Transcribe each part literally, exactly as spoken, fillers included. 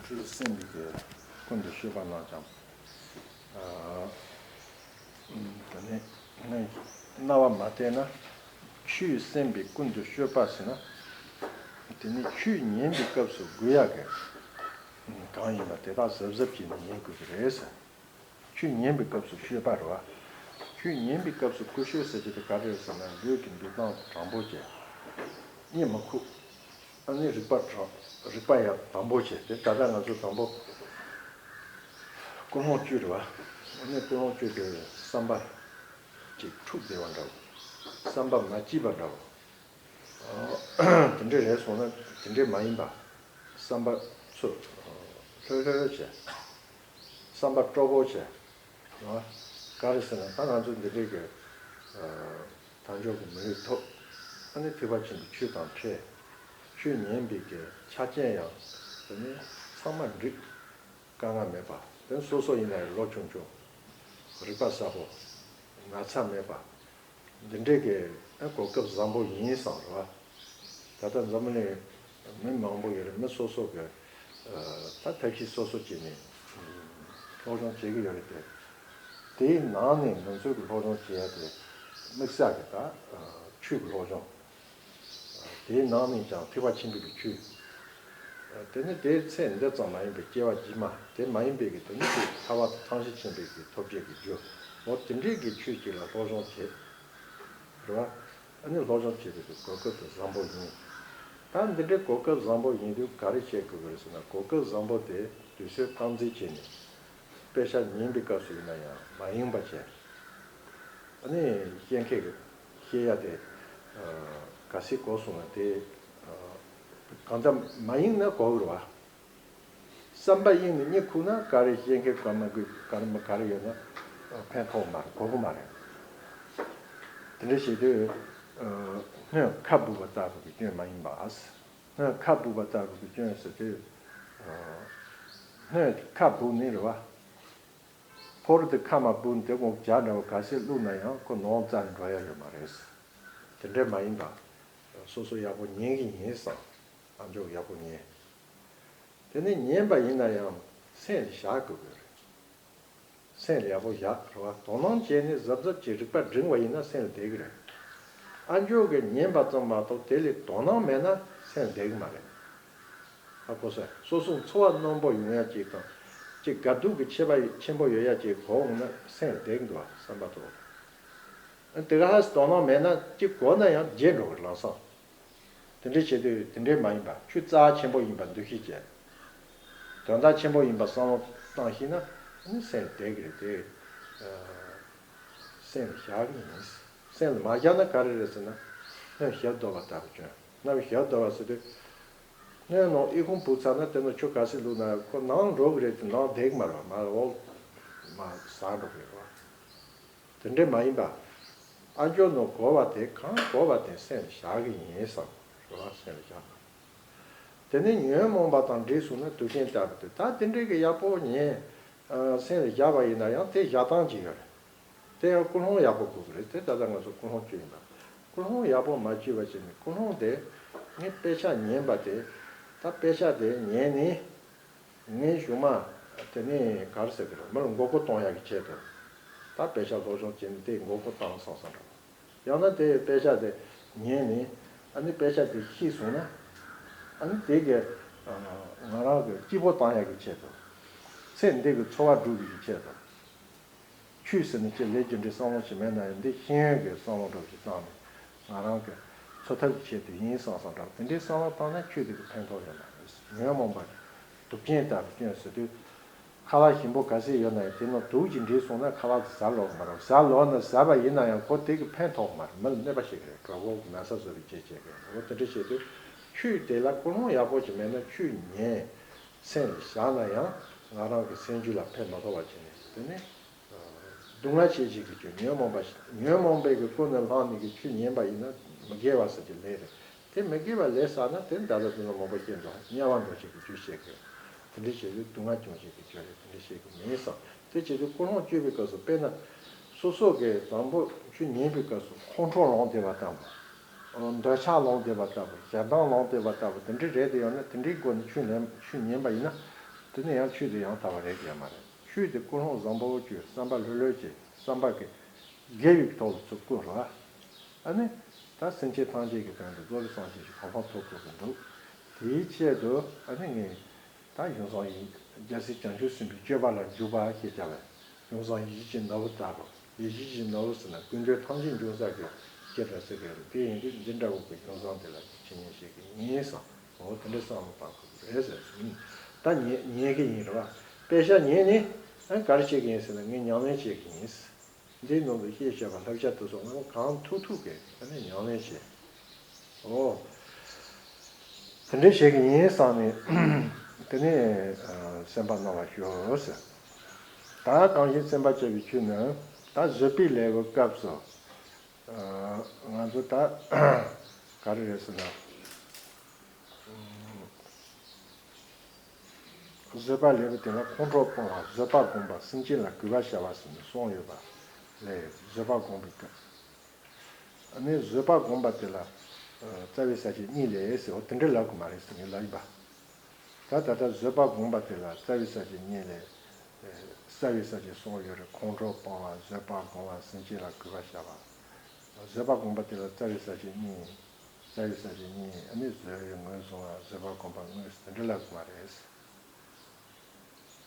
ཆོས་སེམས་པའི་གི་ཀུན་ཏུ་སྤྱོད་པ་རྣམས་ཀྱང་། ཨ། དེ་ནས་རྣ་བ་མ་གཏད་ན། ཆོས་སེམས་པའི་ཀུན་ཏུ་སྤྱོད་པ་ཟེར་ན། དེ་ནས་ཆོས་ཉན་པའི་སྐབས་སུ་དགོས་ཡག་གི་གང་ཡིན་པ་དེ་དག་གཟབ་གཟབ་བྱས་ནས་ཉན་དགོས་ཀྱི་རེད་ཟེར། ཆོས་ཉན་པའི་སྐབས་སུ་སྤྱོད་པ་རེད་བ། ཆོས་ཉན་པའི་སྐབས་སུ་ཀུན་སྤྱོད་ཟེར་གྱི་དེ་ག་རེ་རེད་ཟེར་ན། ལུས་ཀྱི་འདུག་སྟངས་དྲང་པོ་བྱས། གཉིད་མི་ཁུག་ཨ་ནི་རིག་པ་དྲང་། རིག་པ་ཡང་དྲང་པོ་བྱས། དེ་ད་ལྟ་ང་ཚོ་དང་པོ་ཀུན་སློང་བཅུ་རེད་བ། ཨ་ནི་ཀུན་སློང་བཅུ་དེ་བསམ་པ་ཅིག་འཁྲུག་བསྡད་པ་འདྲ་བོ། བསམ་པ་མ་སྐྱིད་པ་འདྲ་བོ། དེ་འདྲས་རེད་སོང་ན་དེ་འདྲས་མ་ཡིན་པ། བསམ་པ་ཚུར་ལྷོད་ལྷོད་བྱས། བསམ་པ་སྤྲོ་པོ་བྱས། རེད་བ། ག་རེ་ཟེར་ན་ད་ང་ཚོ་འདི་འདྲས་ཀྱི་དལ་འབྱོར་གྱི་མི་ལུས་ཐོབ། ཨ་ནི་ཐེག་པ་ཆེན་པོའི་ཆོས་དང་འཕྲད། ཆོས་ཉན་པའི་གི་ཆ་རྐྱེན་ཡང་དེ་ནི་ཚང་མ་འགྲིག་དཀའ་ངལ་མེད་པ། དེ་སོ་སོ་ཡིན་ན་ཡང་བློ་ཆུང་ཆུང་། རིག་པ་གསལ་པོ། ན་ཚ་མེད་པ། འདི་འདྲའི་གི་གོ་སྐབས་བཟང་པོ་ཡིན་བསམ་རེད་བ། ད་ལྟ་འཛམ་བུ་གླིང་མི་མང་པོ་ཡོད་རེད། མི་སོ་སོ་གི་ད་ཐབས་ཤེས་སོ་སོ་བྱས་ནས་སློབ་སྦྱོང་བྱེད་ཀྱི་ཡོད་རེད་དེ། དེའི་ནང་ནས་ང་ཚོའི་གི་སློབ་སྦྱོང་བྱེད་ཡ་དེ་དམིགས་བསལ་གི་ད་ཆོས་ཀྱི་སློབ་སྦྱོང་། དེའི་ནང་ནས་ཀྱང་ཐེག་པ་ཆེན་པོའི་གི་ཆོས། དེ་ནི་དེའི་ཚེ་འདི་ཙམ་མ་ཡིན་པའི་སྐྱེ་བ་རྗེས་མ་དེ་མ་ཡིན་པའི་གི་དེ་ནི་ཐར་པ་ཐམས་ཅད་མཁྱེན་པའི་གི་ཐོབ་བྱེད་ཀྱི་རྒྱུ། འོ་དེ་འདྲའི་གི་ཆོས་ཅིག་ལ་སློབ་སྦྱོང་བྱེད། རེད་བ། ཨ་ནི་སློབ་སྦྱོང་བྱེད་པའི་གི་གོ་སྐབས་དེ་བཟང་པོ་ཡིན། ད་འདི་འདྲའི་གོ་སྐབས་བཟང་པོ་ཡིན་དུས་ག་རེ་བྱེད་དགོས་ཀྱི་རེད་ཟེར་ན། གོ་སྐབས་བཟང་པོ་དེ་དུས་ཚོད་སྟངས་འཛིན་བྱས་ནས། དཔེ་ཆ་ཉན་པའི་སྐབས་སུ་ཡིན་ན་ཡང་མ་ཡེངས་པ་བྱས། ཨ་ནི་བཤད་མཁན་གྱིས་བཤད་ཡ་དེ་ག་ཚོད་གོ་སོང་ན་དེ་གང་ལྟར་མ་ཡེངས་ན་གོ་གི་རེད་བ། བསམ་པ་གཡེང་ནས་གཉིད་ཁུག་ན་ག་རེ་བཤད་མཁན་ག་མ་གི་ག་རེ་མ་ག་རེ་ཡོད་ན་ཕན་ཐོགས་མ་རེད། གོ་གི་མ་རེད། དེ་འདྲ་བྱེད་དུས་སྔོན་ཁ་སྦུབ་པ་ལྟ་བུ་གི་སྐྱོན་མ་ཡིན་པ། སྔོན་ཁ་སྦུབ་པ་ལྟ་བུ་གི་སྐྱོན་ཟེར་དུས་སྔོན་ཁ་སྦུབ་ནི་རེད་བ། ཕོར་དེ་ཁ་མ་སྦུབ་ནས་དེ་ངོ་བྱ་འདྲ་བོ་ག་ཚོད་བླུགས་ན་ཡང་ཁོ་ནང་རྩ་ནས་འགྲོ་ཡ་ཡོད་མ་རེད། དེ་འདྲ་མ་ཡིན་པ། སོ་སོ་ཡག་པོ་ཉན་གི་ཡིན་བསམ། ཨ་མཆོག་ཡག་པོ་ཉན། དེ་ནས་ཉན་པ་ཡིན་ན་ཡང་སེམས་ལ་བཞག་དགོས་ཀྱི་རེད། སེམས་ལ་ཡག་པོ་བཞག་རེད་བ། དོ་སྣང་བྱས་ནས་གཟབ་གཟབ་ཀྱིས་རིག་པ་བསྒྲིམས་པ་ཡིན་ན་སེམས་ལ་བསྡད་ཀྱི་རེད། ཨ་མཆོག་གིས་ཉན་པ་ཙམ་མ་གཏོགས་དེ་ལ་དོ་སྣང་མེད་ན་སེམས་ལ་བསྡད་ཀྱི་མ་རེད། ཨ་ཁོ་ས་སོ་སོ་འཚོ་བ་རྣོན་པོ་ཡོང་ཡ་ཅིག་དང་། ཅིག་དགའ་སྡུག་གི་ཆེ་བ་ཆེན་པོ་ཡོད་ཡ་ཅིག་གོ་འོང་ན་སེམས་ལ་བསྡད་ཀྱི་འདུག་བ། བསམ་པ་དོ། ཨ་དེ་ག་ཧ་དོ་སྣང་མེད་ན་ཅིག་གོ་ན་ཡང་བརྗེད་འགྲོ་གི་ལམ་སང་། དེ་འདྲ་བྱེད་དུས་དེ་འདྲ་མ་ཡིན་པ། ཆོས་རྩ་ཆེན་པོ་ཡིན་པ་འདུ་ཤེས་བྱས། དོན་དག་ཆེན་པོ་ཡིན་པ་བསམ་བློ་བཏང་ཤེས་ན་ནི་སེམས་བདེ་གི་རེད་དེ། སེམས་ལ་བཞག་གི་ཡིན། སེམས་ལ་མ་བཞག་ན་ག་རེ་རེད་ཟེར་ན། སྣོད་ཞབས་རྡོལ་བ་ལྟ་བུ་བྱུང་། སྣོད་ཞབས་རྡོལ་བ་ཟེར་དུས། སྣོད་ནང་ཨི་ཁུང་བུད་ཚར་ན་དེ་ནང་ཆུ་ག་ཚོད་བླུགས་ན་ཁོ་ནང་འགྲོ་གི་རེད་དེ་ནང་བསྡད་གི་མ་རེད་བ། མར་འོག་མར་ཟག་འགྲོ་གི་རེད་བ། དེ་འདྲ་མ་ཡིན་པ། ཨ་མཆོག་ནང་གོ་བ་དེ་གང་གོ་བ་དེ་སེམས་ལ་བཞག་གི་ཡིན་བསམ་རེད་བ། སེམས་ལ་བཞག་ན། དེ་ནས་ཉོན་མོངས་པ་དང་འདྲེས་སོང་ན་དུག་ཅན་ལྟ་བུ་དེ། ད་དེ་འདྲའི་གི་ཡག་པོ་ཉན། ཨ་སེམས་ལ་བཞག་པ་ཡིན་ན་ཡང་དེ་བཞག་སྟངས་ཅིག་ཡོད་རེད། དེ་ཡང་ཀུན་སློང་ཡག་པོ་དགོས་ཀྱི་རེད། དེ་ད་ལྟ་ང་ཚོ་ཀུན་སློང་བཅུ་ཡིན་པ། ཀུན་སློང་ཡག་པོ་མ་བཅུ་བ་བྱས་ནས་ཀུན་སློང་དེ། ངས་དཔེ་ཆ་ཉན་པ་དེ། ད་དཔེ་ཆ་དེ་ཉན་ནས། ངའི་གཞུག་མ། དེ་ནས་ག་རེ་ཟེར་གི་རེད། མི་ལ་མགོ་སྐོར་གཏོང་ཡག་གི་ཆེད་དུ། ད་དཔེ་ཆ་སློབ་སྦྱོང་བྱས་ནས་དེ་མགོ་སྐོར་བཏང་སོང་བསམ་འགྲོ། ཡང་ན་དེ་དཔེ་ཆ་དེ་ཉན་ནས། ཨ་ནི་དཔེ་ཆ་དེ་ཤེས་སོང་ན། ཨ་ནི་དེ་གི་ང་རང་གི་སྐྱིད་པོ་བཏང་ཡག་གི་ཆེད་དུ། ཚེ་འདི་གི་འཚོ་བ་སྒྲུབ་ཡག་གི་ཆེད་དུ། ཆོས་ཟེར་ནས་ཅི་ལས་རྒྱུ་འབྲས་བསམ་བློ་ཞིག་མེད་ན་ཡང་འདི་ཤེས་ཡོན་གྱི་བསམ་བློ་འདྲ་ཞིག་བཏང་ནས་ང་རང་གི་འཚོ་ཐབས་ཀྱི་ཆེད་དུ་ཡིན་བསམ་བསམ་འདྲ། དེ་འདྲའི་བསམ་བློ་བཏང་ན་ཆོས་དེ་གི་ཕན་ཐོགས་ཡོད་མ་རེད། ཉོན་མོངས་པ་དུག་ཅན་ལྟ་བུ་སྐྱོན་ཟེར་དུས། ཁ་ལག་ཞིམ་པོ་ག་ཚད་ཡོད་ན་ཡང་དེ་ནང་དུག་ཅིག་འདྲེས་སོང་ན་ཁ་ལག་དེ་ཟ་ལོག་མ་རེད། ཟ་ལོག་ན་ཟ་བ་ཡིན་ན་ཡང་ཁོ་དེ་གི་ཕན་ཐོགས་མ་རེད། མི་ལ་གནོད་པ་བྱེད་ཀྱི་རེད། གྲོད་ཁོག་ན་ཚ་བཟོ་བའི་བྱེད་བྱེད་ཀྱི་རེད། འོ་དེ་འདྲ་བྱེད་དུས་ཆོས་དེ་ལ་ཀུན་སློང་ཡག་པོ་ཞིག་མེད་ན་ཆོས་ཉན། སེམས་ལ་བཞག་ན་ཡང་ང་རང་གི་སེམས་རྒྱུད་ལ་ཕན་མ་ཐོགས་པ་བྱས་ནས་དེ་ནི། སྡུག་བསྔལ་ཆེ་བྱེད་ཀྱི་ཆོས། ཉོན་མོངས་པ་ཉོན་མོངས་པའི་གི་ཀུན་ནས་བསླངས་ནས་ཀྱི་ཆོས་ཉན་པ་ཡིན་ན་མི་དགེ་བ་ཟེར་གྱི་ལས་རེད། དེ་མི་དགེ་བ་ལས་བསགས་ན་དེ་འདྲ་ལ་དུ་ན་མང་པོ་སྐྱེ་འགྲོ། དམྱལ་བ་འགྲོ་བྱེད་ཀྱི་རྒྱུ་བྱེད་ཀྱི། དེ་འདྲ་བྱེད་དུས་སྡུག་བསྔལ་སྐྱོང་བྱེད་ཀྱི་ཆོས་རེད། དེ་འདྲ་བྱེད་ཀྱི་མིན་བསམ། དེ་བྱེད་དུས་ཀུན་སློང་བཅོས་པའི་སྐབས་སུ་དཔེར་ན། སོ་སོ་གི་དང་པོ་ཆོས་ཉན་པའི་སྐབས་སུ་ཁོང་ཁྲོ་ལངས་བསྡད་པ་ལྟ་བུ། འདོད་ཆགས་ལངས་བསྡད་པ་ལྟ་བུ། ཞེ་སྡང་ལངས་བསྡད་པ་ལྟ་བུ་དེ་འདྲ་རེད་དེ་ཡོད་ན་དེ་འདྲའི་སྒོ་ནས་ཆོས་ལེན་ཆོས་ཉན་པ་ཡིན་ན། དེ་ནས་ཡང་ཆོས་དེ་ཡང་དག་པ་རེད་ཀྱི་མ་རེད། ཆོས་དེ་ཀུན་སློང་བཟང་པོ་བཅོས། བསམ་པ་ལྷོད་ལྷོད་བྱས། བསམ་པ་གི་དགེ་བའི་ཐོག་ལ་ཚུར་བཀོད་རོགས། ཨ་ནི་ད་སེམས་ཅན་ཐམས་ཅད་ཀྱི་དོན་དུ་རྫོགས་པའི་སངས་རྒྱས་ཀྱི་གོ་འཕང་ཐོབ་དགོས་ཀྱི་འདུག་དེའི་ཆེད་དུ་ཨ་ནི་ངས་ད་ཡུམ་བཟང་ཡིད། རྒྱལ་སྲས་བྱང་ཆུབ་སེམས་དཔའི་སྤྱོད་པ་ལ་འཇུག་པ་ཞེས་བྱ་བའི་ཡུམ་བཟང་ཡིད་བཞིན་གྱི་ནོར་བུ་ལྟ་བུ། ཡིད་བཞིན་གྱི་ནོར་བུ་ཟེར་ན་ཀུན་འབྱུང་ཐམས་ཅད་འབྱུང་ས་གི་སྐད་གྲགས་ཟེར་གི་རེད། དེ་ཡིན་དུས་འདི་འདྲ་བོ་གི་ཡུམ་བཟང་དེ་ལ་འཆད་ཉན་བྱེད་ཀྱི་ཡིན་བསམ། འོ་དེ་འདྲ་བསམ་བློ་བཏང་དགོས་ཀྱི་རེད་ཟེར་སོང་། ད་ཉན་ཉན་གི་ཡིན་རེད་བ། དཔེ་ཆ་ཉན་ནས་ཨ་ག་རེ་བྱེད་ཀྱི་ཡིན་ཟེར་ན་ངས་ཉམས་ལེན་བྱེད་ཀྱི་ཡིན། འདིའི་ནང་དུ་བཤད་བྱས་པ་བསླབ་བྱ་དེ་ཚོ་ང་གང་ཐུབ་ཐུབ་ཀྱིས་ཨ་ནི་ཉམས་ལེན་བྱེད། འོ། དེ་འདྲ་བྱེད་ཀྱི་ཡིན་བསམ་ནས་དེ་ནས་ཨ་སེམས་པ་སྣང་བར་ཞུ་ཟེར། ད་གང་ཞིག་སེམས་དཔའ་སྤྱོད་པའི་ཆོས་ནི། ད་བཟོད་པའི་ལེའུའི་སྐབས་སུ་ཨ་ང་ཚོ་ད་ག་རེ་རེད་ཟེར་ན། བཟོད་པ་ལེའུ་དེ་ལ་ཁོང་ཁྲོ་སྤོང་བ། བཟོད་པ་བསྒོམ་པ། སེམས་ཅན་ལ་གུས་པར་བྱ་བ་ཟེར་ནས་གསུངས་ཡོད་པ་ལས། བཟོད་པ་བསྒོམ་པའི་སྐབས། ཨ་ནི་བཟོད་པ་བསྒོམ་པ་དེ་ལ་ཨ་རྩ་བའི་ས་བཅད་གཉིས་ལས་ཟེར་བ་དེ་འདྲ་ལབ་དགོས་མ་རེད་ཟེར་ངས་ལབ་ཡིན་པ། ད་ད་ལྟ་བཟོད་པ་བསྒོམ་པ་དེ་ལ་རྩ་བའི་ས་བཅད་གཉིས་ལས་ཨ་རྩ་བའི་ས་བཅད་གསུངས་ཡོད་རེད། ཁོང་ཁྲོ་སྤོང་བ། བཟོད་པ་བསྒོམ་བ། སེམས་ཅན་ལ་གུས་པར་བྱ་བ། བཟོད་པ་བསྒོམ་པ་དེ་ལ་རྩ་བའི་ས་བཅད་གཉིས། རྩ་བའི་ས་བཅད་གཉིས། ཨ་ནི་བཟོད་པས་ངོས་བཟུང་བ། བཟོད་པ་བསྒོམ་པ་དངོས་སུ་དེ་འདྲ་ལབ་དགོས་མ་རེད།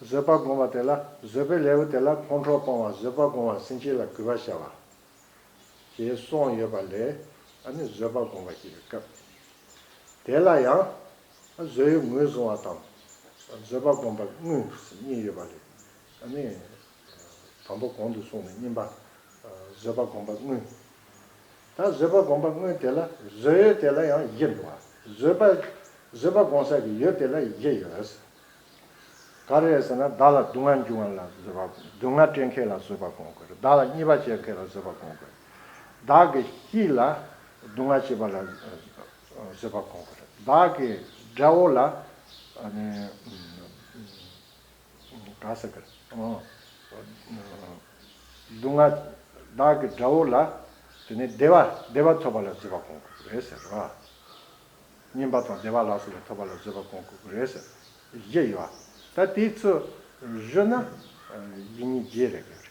བཟོད་པ་བསྒོམ་པ་དེ་ལ་བཟོད་པའི་ལེའུ་དེ་ལ་ཁོང་ཁྲོ་སྤོང་བ། བཟོད་པ་བསྒོམ་བ། སེམས་ཅན་ལ་གུས་པར་བྱ་བ། ཞེས་གསུངས་ཡོད་པ་ལས། ཨ་ནི་བཟོད་པ་བསྒོམ་པ་ཞེས་པའི་སྐབས། དེ་ལ་ཡང་བཟོད་པས་ངོས་བཟུང་བ་དང་། བཟོད་པ་བསྒོམ་པ་དངོས་སུ་གཉིས་ཡོད་པ་ལས། ཨ་ནི་དང་པོ་གོང་དུ་སོང་ནས་གཉིས་པ། བཟོད་པ་བསྒོམ་པ་དངོས། ད་བཟོད་པ་བསྒོམ་པ་དངོས་དེ་ལ་བཟོད་ཡོད་དེ་ལ་ཡང་བཞི་འདུག་བ། བཟོད་པ། བཟོད་པ་བསྒོམ་ས་གི་ཡོད་དེ་ལ་བཞི་ཡོད། ག་རེ་རེད་ཟེར་ན། བདག་ལ་སྡུག་བསྔལ་འབྱུང་བ་ལ་བཟོད་པ། སྡུག་བསྔལ་སྤྲད་མཁན་ལ་བཟོད་པ་བསྒོམ་དགོས་རེད། བདག་ལ་བརྙས་པ་བྱེད་མཁན་ལ་བཟོད་པ་བསྒོམ་དགོས་རེད། བདག་གི་སྐྱིད་ལ་སྡུག་བསྔལ་བྱེད་པ་ལ་བཟོད་པ་བསྒོམ་དགོས་རེད། བདག་གི་དགྲ་བོ་ལ་ཨ་ནི་ག་ཟེར་གི་རེད། སྡུག་བསྔལ། བདག་གི་དགྲ་བོ་ལ་དེ་ནས་བདེ་བ། བདེ་བ་ཐོབ་པ་ལ་བཟོད་པ་བསྒོམ་དགོས་ཀྱི་རེད་ཟེར་བ། སྙན་པ་དང་བདེ་བ་ལ་སོགས་པ་ཐོབ་པ་ལ་བཟོད་པ་བསྒོམ་དགོས་ཀྱི་རེད་ཟེར། བཞི་ཡོད། ད་དེའི་ཚུལ་ཞུས་ན་བཞི་གཉིས་བརྒྱད་རེད་གི་རེད།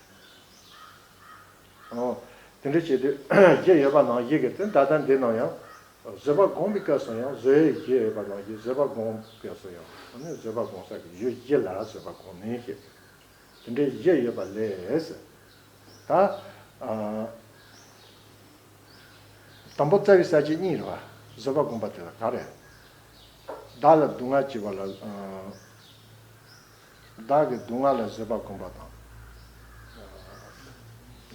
ཨོ། དེ་འདྲ་བྱས་དུས་བཞི་ཡོད་པ་ནང་བཞིན་གྱི་དེ་ད་ལྟ་འདི་ནང་ཡང་བཟོད་པ་བསྒོམ་པའི་སྐབས་སུ་ཡང་བཟོད་པའི་བཞི་ཡོད་པ་ནང་བཞིན་བཟོད་པ་བསྒོམ་སྐབས་སུ་ཡང་ཨ་ནི་བཟོད་པ་བསྒོམ་ས་ཀྱི་ཡུལ་བཞི་ལ་བཟོད་པ་བསྒོམ་ནས་ཞེས་དེ་འདྲའི་བཞི་ཡོད་པ་ལས། ད་ཨ་དང་པོ་རྩ་བའི་ས་བཅད་གཉིས་རེད་བ། བཟོད་པ་བསྒོམ་པ་དེ་ལ་ག་རེ། བདག་ལ་སྡུག་བསྔལ་བྱེད་པ་ལ། ཨ་བདག་གི་སྡུག་བསྔལ་ལ་བཟོད་པ་བསྒོམ་པ་དང་།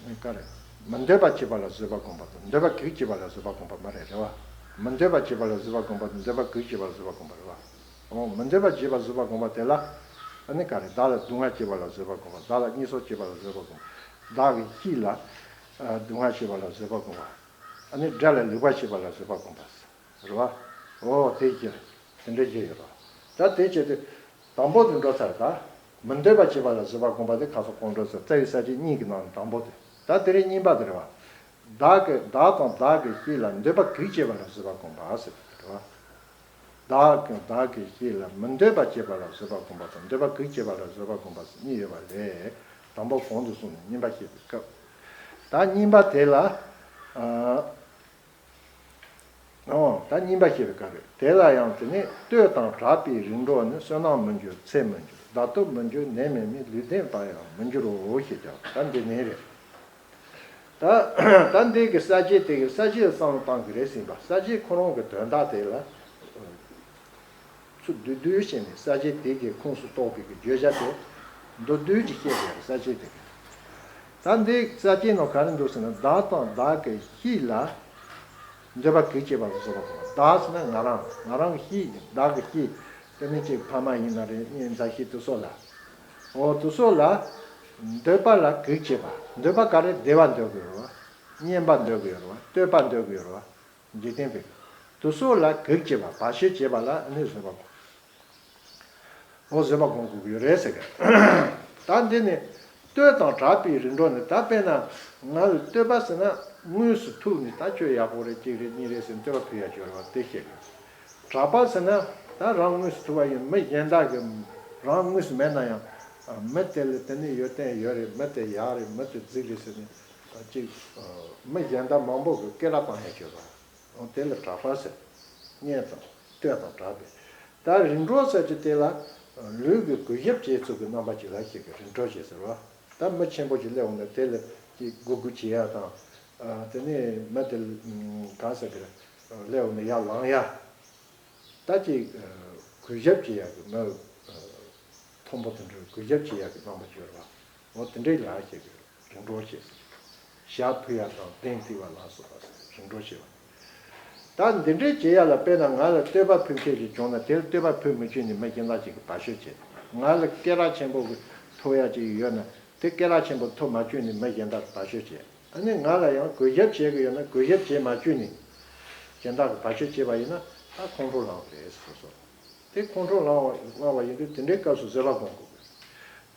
ཨ་ག་རེ། མི་འདོད་པ་བྱེད་པ་ལ་བཟོད་པ་བསྒོམ་པ་དང་། འདོད་པ་གིས་བྱེད་པ་ལ་བཟོད་པ་བསྒོམ་པ་མ་རེད། རེད་བ། མི་འདོད་པ་བྱེད་པ་ལ་བཟོད་པ་བསྒོམ་པ་དང་། འདོད་པ་གིས་བྱེད་པ་ལ་བཟོད་པ་བསྒོམ་པ་རེད་བ། འོ། མི་འདོད་པ་བྱེད་པ་བཟོད་པ་བསྒོམ་པ་དེ་ལ་ཨ་ནི་ག་རེ། བདག་ལ་སྡུག་བསྔལ་བྱེད་པ་ལ་བཟོད་པ་བསྒོམ་པ། བདག་ལ་བརྙས་སོགས་བྱེད་པ་ལ་བཟོད་པ་བསྒོམ་པ། བདག་གི་སྐྱིད་ལ་ཨ་སྡུག་བསྔལ་བྱེད་པ་ལ་བཟོད་པ་བསྒོམ་པ། ཨ་ནི་དགྲ་ལ་ལེགས་པ་བྱེད་པ་ལ་བཟོད་པ་བསྒོམ་པ། རེད་བ། འོ་དེ་བཞི་རེད། དེ་འདྲ་བཞི་ཡོད་རེད་བ། ད་དེ་བྱས་ཏེ་དང་པོ་དེ་འགྲོ་ཚར། ད་མི་འདོད་པ་བྱེད་པ་ལ་བཟོད་པ་བསྒོམ་པ་དེ་ཁ་སང་གོང་འགྲོ་ཚར། རྩ་བའི་ས་བཅད་གཉིས་ཀྱི་ནང་ནས་དང་པོ་དེ། ད་དེ་རིང་གཉིས་པ་དེ་རེད་བ། བདག་གི། བདག་དང་བདག་གི་སྐྱིད་ལ་འདོད་པ་གིས་བྱེད་པ་ལ་བཟོད་པ་བསྒོམ་པ་ཟེར་བ་རེད་བ། བདག་གི། བདག་གི་སྐྱིད་ལ་མི་འདོད་པ་བྱེད་པ་ལ་བཟོད་པ་བསྒོམ་པ་དང་། འདོད་པ་གིས་བྱེད་པ་ལ་བཟོད་པ་བསྒོམ་པ་ཟེར་གཉིས་ཡོད་པ་ལས། དང་པོ་གོང་དུ་སོང་ནས་གཉིས་པ་བཤད་པའི་སྐབས། ད་གཉིས་པ་དེ་ལ། ཨ། ཨོ། ད་གཉིས་པ་བཤད་པའི་སྐབས་རེད། དེ་ལ་ཡང་དེ་ནས་ལྟོས་དང་གྲགས་པའི་རིམ་གྲོ་ནི། བསོད་ནམས་མི་འགྱུར་ཚེ་མི་འགྱུར། བདག་སྟོབས་མི་འགྱུར་ནད་མེད་མིན། ལུས་ལྡན་པ་ཡང་མི་འགྱུར་རོ་ཞེས་ཀྱང་ད་འདི་ནས་རེད། ད་ད་འདི་གི་ས་བཅད་དེ་གི་ས་བཅད་བསམ་བློ་བཏང་གི་རེད་ཟིན་པ། ས་བཅད་ཁོ་རང་གི་དོན་དག་དེ་ལ་ཚུར་བསྡུས་བསྡུས་བྱས་ནས་ས་བཅད་དེ་གི་ཁོངས་སུ་གཏོགས་པའི་གི་བརྗོད་བྱ་དེ་མདོར་བསྡུས་ཀྱིས་བཤད་པའི་ས་བཅད་དེ་གི། ད་འདི་ས་བཅད་ནང་ག་རེ་འདུག་ཟེར་ན། བདག་དང་བདག་གི་སྐྱིད་ལ་འདོད་པ་གིས་བྱེད་པ་ལ་བཟོད་པ་དང་། བདག་ཟེར་ན་ང་རང་། ང་རང་གི་སྐྱིད། བདག་གི་སྐྱིད། དེ་ནི་ཅིག་ཕ་མ་ཡིན་ན་རེད། གཉེན་མཛའ་བཤེས་དེ་ཚོ་ལ། འོ་དེ་ཚོ་ལ་འདོད་པ་ལ་གིས་བྱེད་པ། འདོད་པ་ག་རེ། བདེ་བ་འདོད་གི་ཡོད་རེད་བ། སྙན་པ་འདོད་གི་ཡོད་རེད་བ། བསྟོད་པ་འདོད་གི་ཡོད་རེད་བ། འཇིག་རྟེན་པའི་དེ་ཚོ་ལ་གིས་བྱེད་པ། བར་ཆད་བྱེད་པ་ལ་ནི་བཟོད་པ། འོ་བཟོད་པ་སྒོམ་དགོས་ཀྱི་ཡོད་རེད་ཟེར་གི། ད་འདི་ནི་ལྟོས་དང་གྲགས་པའི་རིམ་གྲོ་ནི། ད་དཔེར་ན་ང་ལ་བསྟོད་པ་ཟེར་ན་དངོས་སུ་ཐུག་ནས་ད་ཁྱོད་ཡག་པོ་རེད། གཅིག་རེད་གཉིས་རེད་ཟེར་བསྟོད་པ་ཕུལ་ཡ་ཡོད་རེད་བ། དེ་བཤད་གི། གྲགས་པ་ཟེར་ན་ད་རང་དངོས་སུ་ཐུག་པ་ཡིན། མི་གཞན་དག་གི་ རང་དངོས་སུ་མེད་ན་ཡང་མི་དེ་ལ་དེ་ནི་ཡོན་ཏན་ཡོད་རེད། མི་དེ་ཡག་རེད། མི་དེ་རྫིག་རེད་ཟེར་ནས་ཅིག་མི་གཞན་དག་མང་པོ་གི་སྐད་ལ་བཏང་ཡ་ཡོད་པ། འོ་དེ་ལ་གྲགས་པ་ཟེར། སྙན་དང་བསྟོད་དང་གྲགས་པས། ད་རིམ་གྲོ་ཟེར་གྱི་དེ་ལ་ལུས་ཀྱི་གུས་ཞབས་བྱེད་ཚུལ་གྱི་རྣམ་པ་ཅིག་ལ་ཞིག་གི་རིམ་གྲོ་ཞེས་ཟེར་བ། ད་མི་ཆེན་པོ་ཞིག་སླེབས་འོང་ན་དེ་ལ་ཅིག་མགོ་སྒུར་བྱེད་ཡ་དང་། དེ་ནས་མི་དེ་གང་ཟེར་གི་རེད། སླེབས་འོང་ན་ཡར་ལངས་ཡ། ད་ཅིག་གུས་ཞབས་བྱེད་ཡ་གི་མི་མཐོན་པོ་དེ་འདྲ་གུས་ཞབས་བྱེད་ཡ་གི་རྣམ་པ་ཅིག་ཡོད་རེད་བ། འོ་དེ་འདྲའི་ལ་ཞིག་གི་རིམ་གྲོ་བྱེད། ཞབས་ཕུལ་ཡ་དང་གདན་བཏིང་བ་ལ་སོགས་པ་རིམ་གྲོ་བྱེད་པ། ད་འདི་འདྲའི་བྱེད་ཡ་ལ། དཔེར་ན་ང་ལ་བསྟོད་པ་ཕུལ་མཁན་ཞིག་བྱུང་ན་དེར་བསྟོད་པ་ཕུལ་མི་བཅུག་ནས་མི་གཞན་དག་ཅིག་གིས་བར་ཆད་བྱེད། ང་ལ་སྐད་གྲགས་ཆེན་པོ་གི་ཐོབ་ཡ་ཅིག་ཡོད་ན་དེ་སྐད་གྲགས་ཆེན་པོ་ཐོབ་མ་བཅུག་ནས་མི་གཞན་དག་གིས་བར་ཆད་བྱེད། ཨ་ནི་ང་ལ་ཡང་གུས་ཞབས་བྱེད་གི་ཡོད་ན་གུས་ཞབས་བྱེད་མ་བཅུག་ནས་གཞན་དག་གིས་བར་ཆད་བྱེད་པ་ཡིན་ན་ད་ཁོང་ཁྲོ་ལངས་རེད་སོ་སོ། དེ་ཁོང་ཁྲོ་ལངས་པ་ལངས་པ་ཡིན་དུས་དེ་འདྲའི་སྐབས་སུ་བཟོད་པ་སྒོམ་དགོས་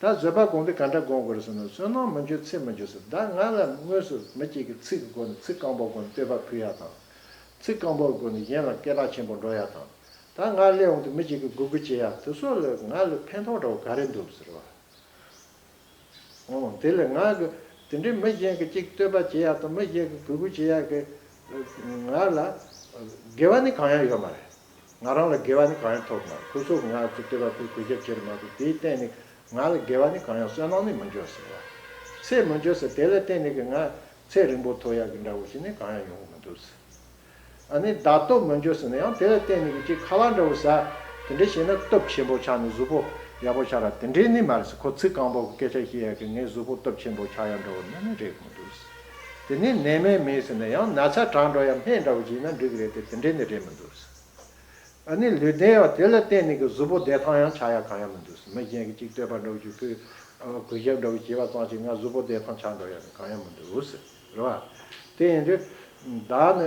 ཀྱི་རེད། ད་བཟོད་པ་སྒོམ་དུས་ག་འདྲ་སྒོམ་དགོས་རེད་ཟེར་ན། བསོད་ནམས་མི་འཇོག་ཚེ་མི་འཇོག་ཟེར། ད་ང་ལ་དངོས་སུ་མི་གཅིག་གིས་ཚིག་གི་སྒོ་ནས་ཚིག་སྐམ་པོའི་སྒོ་ནས་བསྟོད་པ་ཕུལ་ཡ་དང་། ཚིག་སྐམ་པོའི་སྒོ་ནས་གཞན་ལ་སྐད་གྲགས་ཆེན་པོ་འགྲོ་ཡ་དང་། ད་ང་སླེབས་འོང་དུས་མི་གཅིག་གིས་མགོ་སྒུར་བྱེད་ཡ་དེ་ཚོ་ལ་ང་ལ་ཕན་ཐོགས་འདྲ་བོ་ག་རེ་འདུག་ཟེར་བ། ཨོ་དེ་ལས་ང་གི་དེ་འདྲའི་མི་གཞན་གྱིས་ཅིག་བསྟོད་པ་བྱེད་ཡག་དང་མི་གཞན་གྱིས་གུས་བཀུར་བྱེད་ཡག་གི་ང་ལ་དགེ་བ་ནི་གང་ཡང་ཡོད་མ་རེད། ང་རང་ལ་དགེ་བ་ནི་གང་ཡང་ཐོབ་མ་རེད། ཁོ་ཚོ་གིས་ང་ཚོ་བསྟོད་པ་ཕུལ་གུས་ཞབས་བྱེད་རེད་མ་གཏོགས་དེའི་སྟེང་ནས་ང་ལ་དགེ་བ་ནི་གང་ཡང་བསོད་ནམས་ནི་མི་འཇོག་ཟེར་བ། ཚེ་མི་འཇོག་ཟེར། དེ་ལ་བརྟེན་ནས་ཀྱི་ང་ཚེ་རིང་པོ་ཐོབ་ཡག་གི་འདྲ་བོ་ཞིག་ནི་གང་ཡང་ཡོང་གི་མི་འདུག་ཟེར། ཨ་ནི་བདག་སྟོབས་མི་འཇོག་ཟེར་ན་ཡང་དེ་ལ་བརྟེན་ནས་ཀྱི་ཅིག་ཁ་ལག་འདྲ་བོ་ཟ། དེ་འདྲ་བྱས་ན་སྟོབས་ཆེན་པོ་ཆགས་ནས་གཟུགས་པོ་ཡག་པོ་ཆགས་ར་དེ་འདྲའི་ནི་མ་རེད་ཟེར། ཁོ་ཚིག་སྐམ་པོ་གི་སྐད་ཆ་བཤད་ཡག་གི་ངའི་གཟུགས་པོ་སྟོབས་ཆེན་པོ་ཆགས་ཡག་འདྲ་བོ་ནི་ནི་རེད་མི་འདུག་ཟེར། དེ་ནི་ནད་མེད་མེད་ཟེར་ན་ཡང་ན་ཚ་དྲག་འགྲོ་ཡག་སྨན་འདྲ་བོ་བྱས་ན་འགྲིག་གི་རེད་དེ་དེ་འདྲའི་ནི་རེད་མི་འདུག་ཟེར། ཨ་ནི་ལུས་ལྡན་ཡང་དེ་ལ་བརྟེན་ནས་ཀྱི་གཟུགས་པོ་བདེ་ཐང་ཡང་ཆགས་ཡག་གང་ཡང་མི་འདུག་ཟེར། མི་གཞན་གྱིས་ཅིག་བསྟོད་པ་འདྲ་བོ་ཅིག་ཕུལ། གུས་ཞབས་འདྲ་བོ་བྱས་པ་ཙམ་གྱིས་ང་གཟུགས་པོ་བདེ་ཐང་ཆགས་འགྲོ་ཡག་གང་ཡང་མི་འདུག་ཟེར། རེད་བ། དེ་ཡིན་དུས་བདག་ནི་